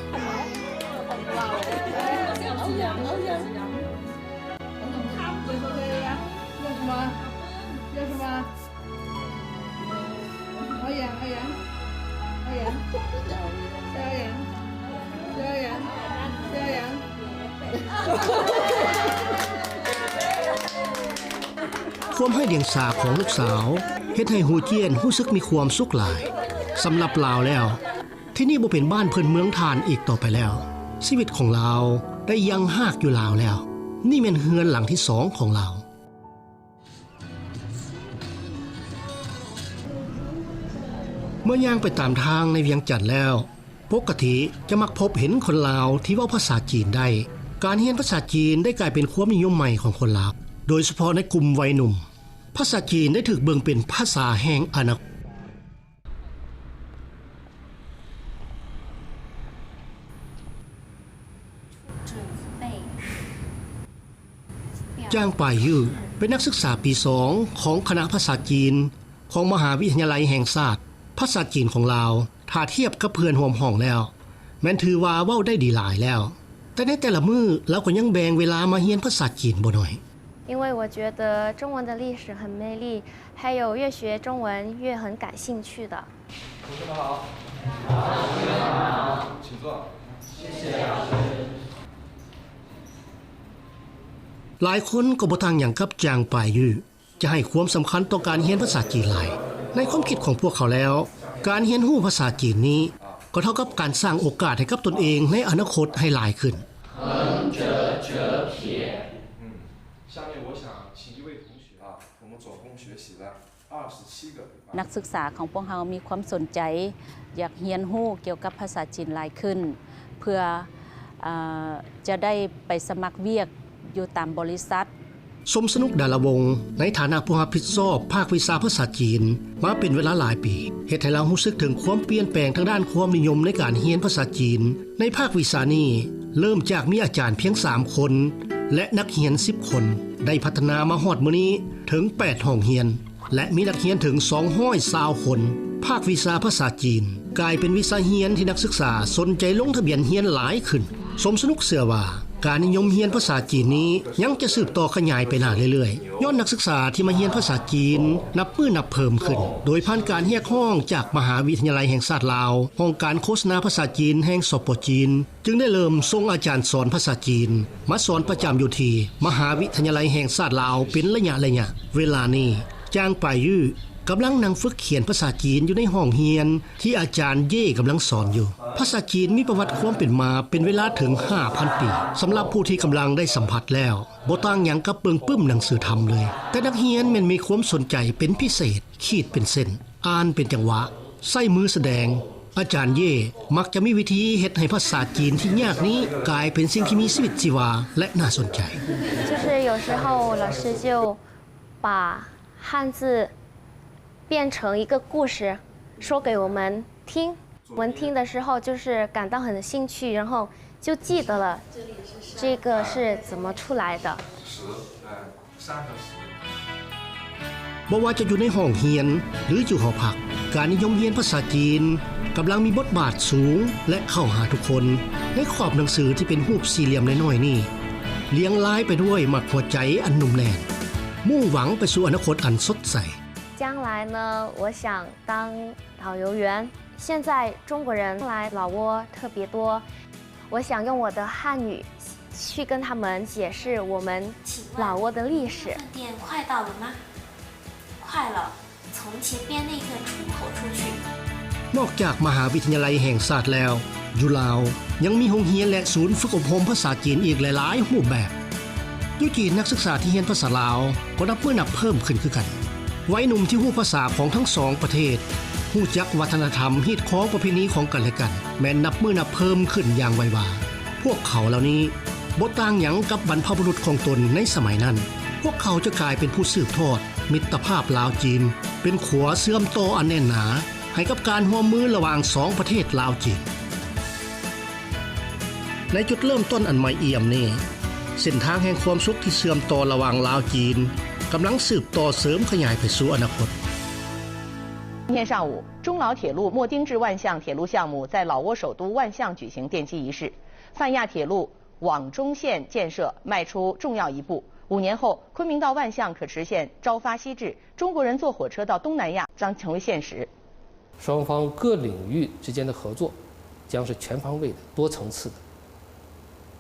ຄວາມໄຮ້ດຽງສາຂອງລູກສາວເຮັດໃຫ້ຫູຈຽນຮູ້ສຶກມີຄວາມສຸກຫຼາຍ. ສຳລັບລາວແລ້ວ, ທີ່ນີ້ບໍ່ເປັນບ້ານເພິ່ນເມືອງທ່ານອີກຕໍ່ໄປແລ້ວ. ຊີວິດຂອງລາວໄດ້ຍັງຮາກຢູ່ລາວແລ້ວ. ນີ້ແມ່ນເຮືອນຫຼັງທີສອງຂອງລາວ. ເມື່ອຍ່າງໄປຕາມທາງໃນວຽງຈັນແລ້ວ, ປົກກະຕິຈະມັກພົບເຫັນຄົນລາວທີ່ເວົ້າພາສາຈີນໄດ້. ການຮຽນພາສາຈີນໄດ້ກາຍເປັນຄວາມນິຍົມໃໝ່ຂອງຄົນລາວ, ໂດຍສະເພາະໃນກຸ່ມໄວໜຸ່ມ. ພາສາຈີນໄດ້ຖືກເບິ່ງເປັນພາສາແຫ່ງອະນາຄົດ. ຈາງປາຍຍື້ ເປັນນັກສຶກສາປີສອງຂອງຄະນະພາສາຈີນ ຂອງມະຫາວິທະຍາໄລແຫ່ງຊາດ. ພາສາຈີນຂອງລາວ ຖ້າທຽບກັບເພື່ອນຮ່ວມຫ້ອງແລ້ວ ແມ່ນຖືວ່າເວົ້າໄດ້ດີຫຼາຍແລ້ວ, ແຕ່ໃນແຕ່ລະມື້ລາວກໍຍັງແບ່ງເວລາມາຮຽນພາສາຈີນບໍ່ໜ້ອຍ. 因为我觉得中文的历史很美丽，还有越学中文越很感兴趣的。同学们好。同学们好。请坐。谢谢老师。ຫຼາຍຄົນກໍບໍ່ຕ່າງຫຍັງກັບຈາງປາຍຍື້ ຈະໃຫ້ຄວາມສຳຄັນຕໍ່ການຮຽນພາສາຈີນຫຼາຍ. ໃນຄວາມຄິດຂອງພວກເຂົາແລ້ວ, ການຮຽນຮູ້ພາສາຈີນນີ້ ກໍເທົ່າກັບການສ້າງໂອກາດໃຫ້ກັບຕົນເອງໃນອະນາຄົດໃຫ້ຫຼາຍຂຶ້ນ. 下面我想请一位同学啊，我们总共学习了二十七个礼拜。 ນັກສຶກສາຂອງພວກເຮົາມີຄວາມສົນໃຈ ຢາກຮຽນຮູ້ກ່ຽວກັບພາສາຈີນຫຼາຍຂຶ້ນ ເພື່ອ ອາ ຈະໄດ້ໄປສະໝັກວຽກຢູ່ຕາມບໍລິສັດ. ສົມສະໜຸກ ດາລະວົງ ໃນຖານະຜູ້ຮັບຜິດຊອບພາກວິຊາພາສາຈີນມາເປັນເວລາຫຼາຍປີ ເຮັດໃຫ້ລາວຮູ້ສຶກເຖິງຄວາມປ່ຽນແປງທາງດ້ານຄວາມນິຍົມໃນການຮຽນພາສາຈີນ. ໃນພາກວິຊານີ້ ເລີ່ມຈາກມີອາຈານພຽງສາມຄົນ ແລະ ນັກຮຽນສິບຄົນ ໄດ້ພັດທະນາມາຮອດມື້ນີ້ເຖິງແປດຫ້ອງຮຽນ ແລະ ມີນັກຮຽນເຖິງສອງຮ້ອຍຊາວຄົນ. ພາກວິຊາພາສາຈີນ ກາຍເປັນວິຊາຮຽນທີ່ນັກສຶກສາສົນໃຈລົງທະບຽນຮຽນຫຼາຍຂຶ້ນ. ສົມສະໜຸກເຊື່ອວ່າ ການນິຍົມຮຽນພາສາຈີນນີ້ ຍັງຈະສືບຕໍ່ຂະຫຍາຍໄປໜ້າເລື້ອຍໆ ຍ້ອນນັກສຶກສາທີ່ມາຮຽນພາສາຈີນ ນັບມື້ນັບເພີ່ມຂຶ້ນ ໂດຍຜ່ານການຮຽກຮ້ອງຈາກມະຫາວິທະຍາໄລແຫ່ງຊາດລາວ, ຫ້ອງການໂຄສະນາພາສາຈີນແຫ່ງ ສປ ຈີນ ຈຶ່ງໄດ້ເລີ່ມສົ່ງອາຈານສອນພາສາຈີນ ມາສອນປະຈຳຢູ່ທີ່ມະຫາວິທະຍາໄລແຫ່ງຊາດລາວເປັນໄລຍະໆ. ເວລານີ້ ຈາງປາຍຍື້ ກຳລັງນັ່ງຝຶກຂຽນພາສາຈີນຢູ່ໃນຫ້ອງຮຽນທີ່ອາຈານເຢກຳລັງສອນຢູ່. ພາສາຈີນມີປະຫວັດຄວາມເປັນມາເປັນເວລາເຖິງຫ້າພັນປີ. ສຳລັບຜູ້ທີ່ກຳລັງໄດ້ສຳຜັດແລ້ວ ບໍ່ຕ່າງຫຍັງກັບເບິ່ງປຶ້ມໜັງສືທຳເລີຍ, ແຕ່ນັກຮຽນແມ່ນມີຄວາມສົນໃຈເປັນພິເສດ, ຂີດເປັນເສັ້ນ, ອ່ານເປັນຈັງຫວະ, ໃຊ້ມືສະແດງ. ອາຈານເຢມັກຈະມີວິທີເຮັດໃຫ້ພາສາຈີນທີ່ຍາກນີ້ກາຍເປັນສິ່ງທີ່ມີຊີວິດຊີວາ ແລະ ໜ້າສົນໃຈ. 就是有时候老师就把汉字变成一个故事，说给我们听。我们听的时候就是感到很兴趣，然后就记得了这个是怎么出来的。三个十。 ບໍ່ວ່າຈະຢູ່ໃນຫ້ອງຮຽນ ຫຼື ຢູ່ຫໍພັກ, ການນິຍົມຮຽນພາສາຈີນກຳລັງມີບົດບາດສູງ ແລະ ເຂົ້າຫາທຸກຄົນ. ໃນຂອບໜັງສືທີ່ເປັນຮູບສີ່ຫຼ່ຽມນ້ອຍໆນີ້ ລຽງລາຍໄປດ້ວຍໝາກຫົວໃຈອັນໜຸ່ມແໜ້ນ, ມຸ່ງຫວັງໄປສູ່ອະນາຄົດອັນສົດໃສ. 将来呢，我想当导游员。现在中国人来老挝特别多，我想用我的汉语去跟他们解释我们老挝的历史。饭店快到了吗？快了，从前边那个出口出去。 ນອກຈາກມະຫາວິທະຍາໄລແຫ່ງຊາດແລ້ວ, ຢູ່ລາວຍັງມີໂຮງຮຽນ ແລະ ສູນຝຶກອົບຮົມພາສາຈີນອີກຫຼາຍໆຮູບແບບ. ຢູ່ຈີນ, ນັກສຶກສາທີ່ຮຽນພາສາລາວກໍນັບມື້ນັບເພີ່ມຂຶ້ນຄືກັນ. ໄວໜຸ່ມທີ່ຮູ້ພາສາຂອງທັງສອງປະເທດ, ຮູ້ຈັກວັດທະນະທຳ, ຮີດຄອງປະເພນີຂອງກັນແລະກັນ ແມ່ນນັບມື້ນັບເພີ່ມຂຶ້ນຢ່າງໄວວາ. ພວກເຂົາເຫຼົ່ານີ້ບໍ່ຕ່າງຫຍັງກັບບັນພະບຸລຸດຂອງຕົນໃນສະໄໝນັ້ນ. ພວກເຂົາຈະກາຍເປັນຜູ້ສືບທອດມິດຕະພາບລາວ-ຈີນ, ເປັນຂົວເຊື່ອມຕໍ່ອັນແໜ້ນໜາໃຫ້ກັບການຮ່ວມມືລະຫວ່າງສອງປະເທດລາວ-ຈີນ. ໃນຈຸດເລີ່ມຕົ້ນອັນໃໝ່ອ່ຽມນີ້, ເສັ້ນທາງແຫ່ງຄວາມສຸກທີ່ເຊື່ອມຕໍ່ລະຫວ່າງລາວ-ຈີນ ກຳລັງສືບຕໍ່ເສີມຂະຫຍາຍໄປສູ່ອະນາຄົດ. 今天上午，中老铁路秣町至万象铁路项目在老挝首都万象举行奠基仪式。泛亚铁路网中线建设迈出重要一步，五年后，昆明到万象可实现朝发夕至，中国人坐火车到东南亚将成为现实。 双方各领域之间的合作将是全方位的、多层次的，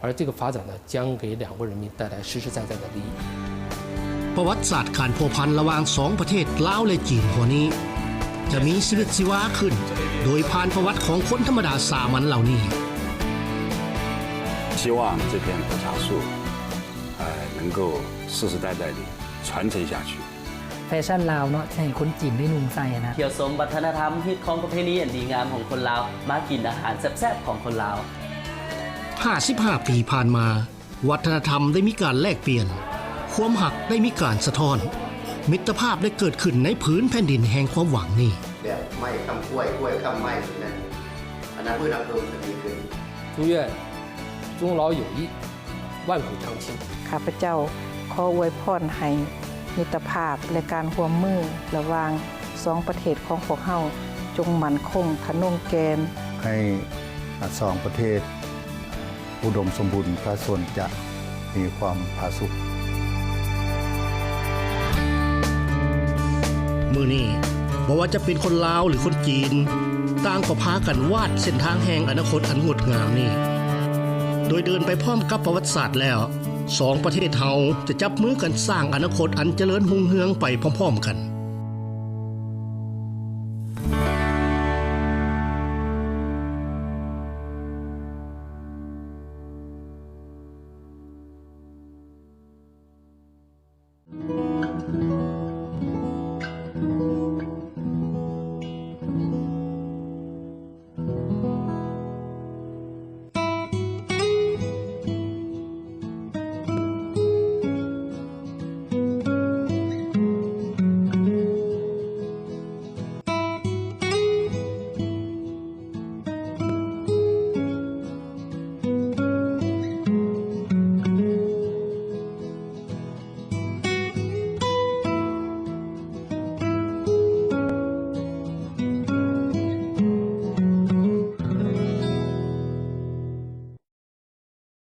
而这个发展呢，将给两国人民带来实实在在的利益。 ປະຫວັດສາດການພົວພັນລະຫວ່າງສອງປະເທດລາວ ແລະ ຈີນຫົວນີ້ ຈະມີຊີວິດຊີວາຂຶ້ນ ໂດຍຜ່ານປະຫວັດຂອງຄົນທຳມະດາສາມັນເຫຼົ່ານີ້. 希望这片果茶树，呃，能够世世代代地传承下去。 ແຟຊັ່ນລາວເນາະ ຊິໃຫ້ຄົນຈີນໄດ້ນຸ່ງໃສ່ນະ. ທ່ຽວຊົມວັດທະນະທຳ ຮີດຄອງປະເພນີອັນດີງາມຂອງຄົນລາວ, ມາກິນອາຫານແຊບໆຂອງຄົນລາວ. ຫ້າສິບຫ້າປີຜ່ານມາ, ວັດທະນະທຳໄດ້ມີການແລກປ່ຽນ, ຄວາມຮັກໄດ້ມີການສະທ້ອນ, ມິດຕະພາບໄດ້ເກີດຂຶ້ນໃນຜືນແຜ່ນດິນແຫ່ງຄວາມຫວັງນີ້. ແບບໄມ້ຄ້ຳກ້ວຍ ກ້ວຍຄ້ຳໄມ້ນັ້ນ ອັນນັ້ນເພິ່ນເອົາເພີ່ມທະວີຂຶ້ນ. 祝愿中老友谊 万古长青。 ຂ້າພະເຈົ້າ ຂໍອວຍພອນໃຫ້ມິດຕະພາບ ແລະ ການຮ່ວມມືລະຫວ່າງສອງປະເທດຂອງພວກເຮົາ ຈົ່ງໝັ້ນຄົງທະນົງແກ່ນ. ໃຫ້ສອງປະເທດອຸດົມສົມບູນ ປະຊາຊົນຈະມີຄວາມຜາສຸກ. ມື້ນີ້ ບໍ່ວ່າຈະເປັນຄົນລາວ ຫຼື ຄົນຈີນ ຕ່າງກໍພາກັນວາດເສັ້ນທາງແຫ່ງອະນາຄົດອັນງົດງາມນີ້. ໂດຍເດີນໄປພ້ອມກັບປະຫວັດສາດແລ້ວ, ສອງປະເທດເຮົາຈະຈັບມືກັນສ້າງອະນາຄົດອັນຈະເລີນຮຸ່ງເຮືອງໄປພ້ອມໆກັນ.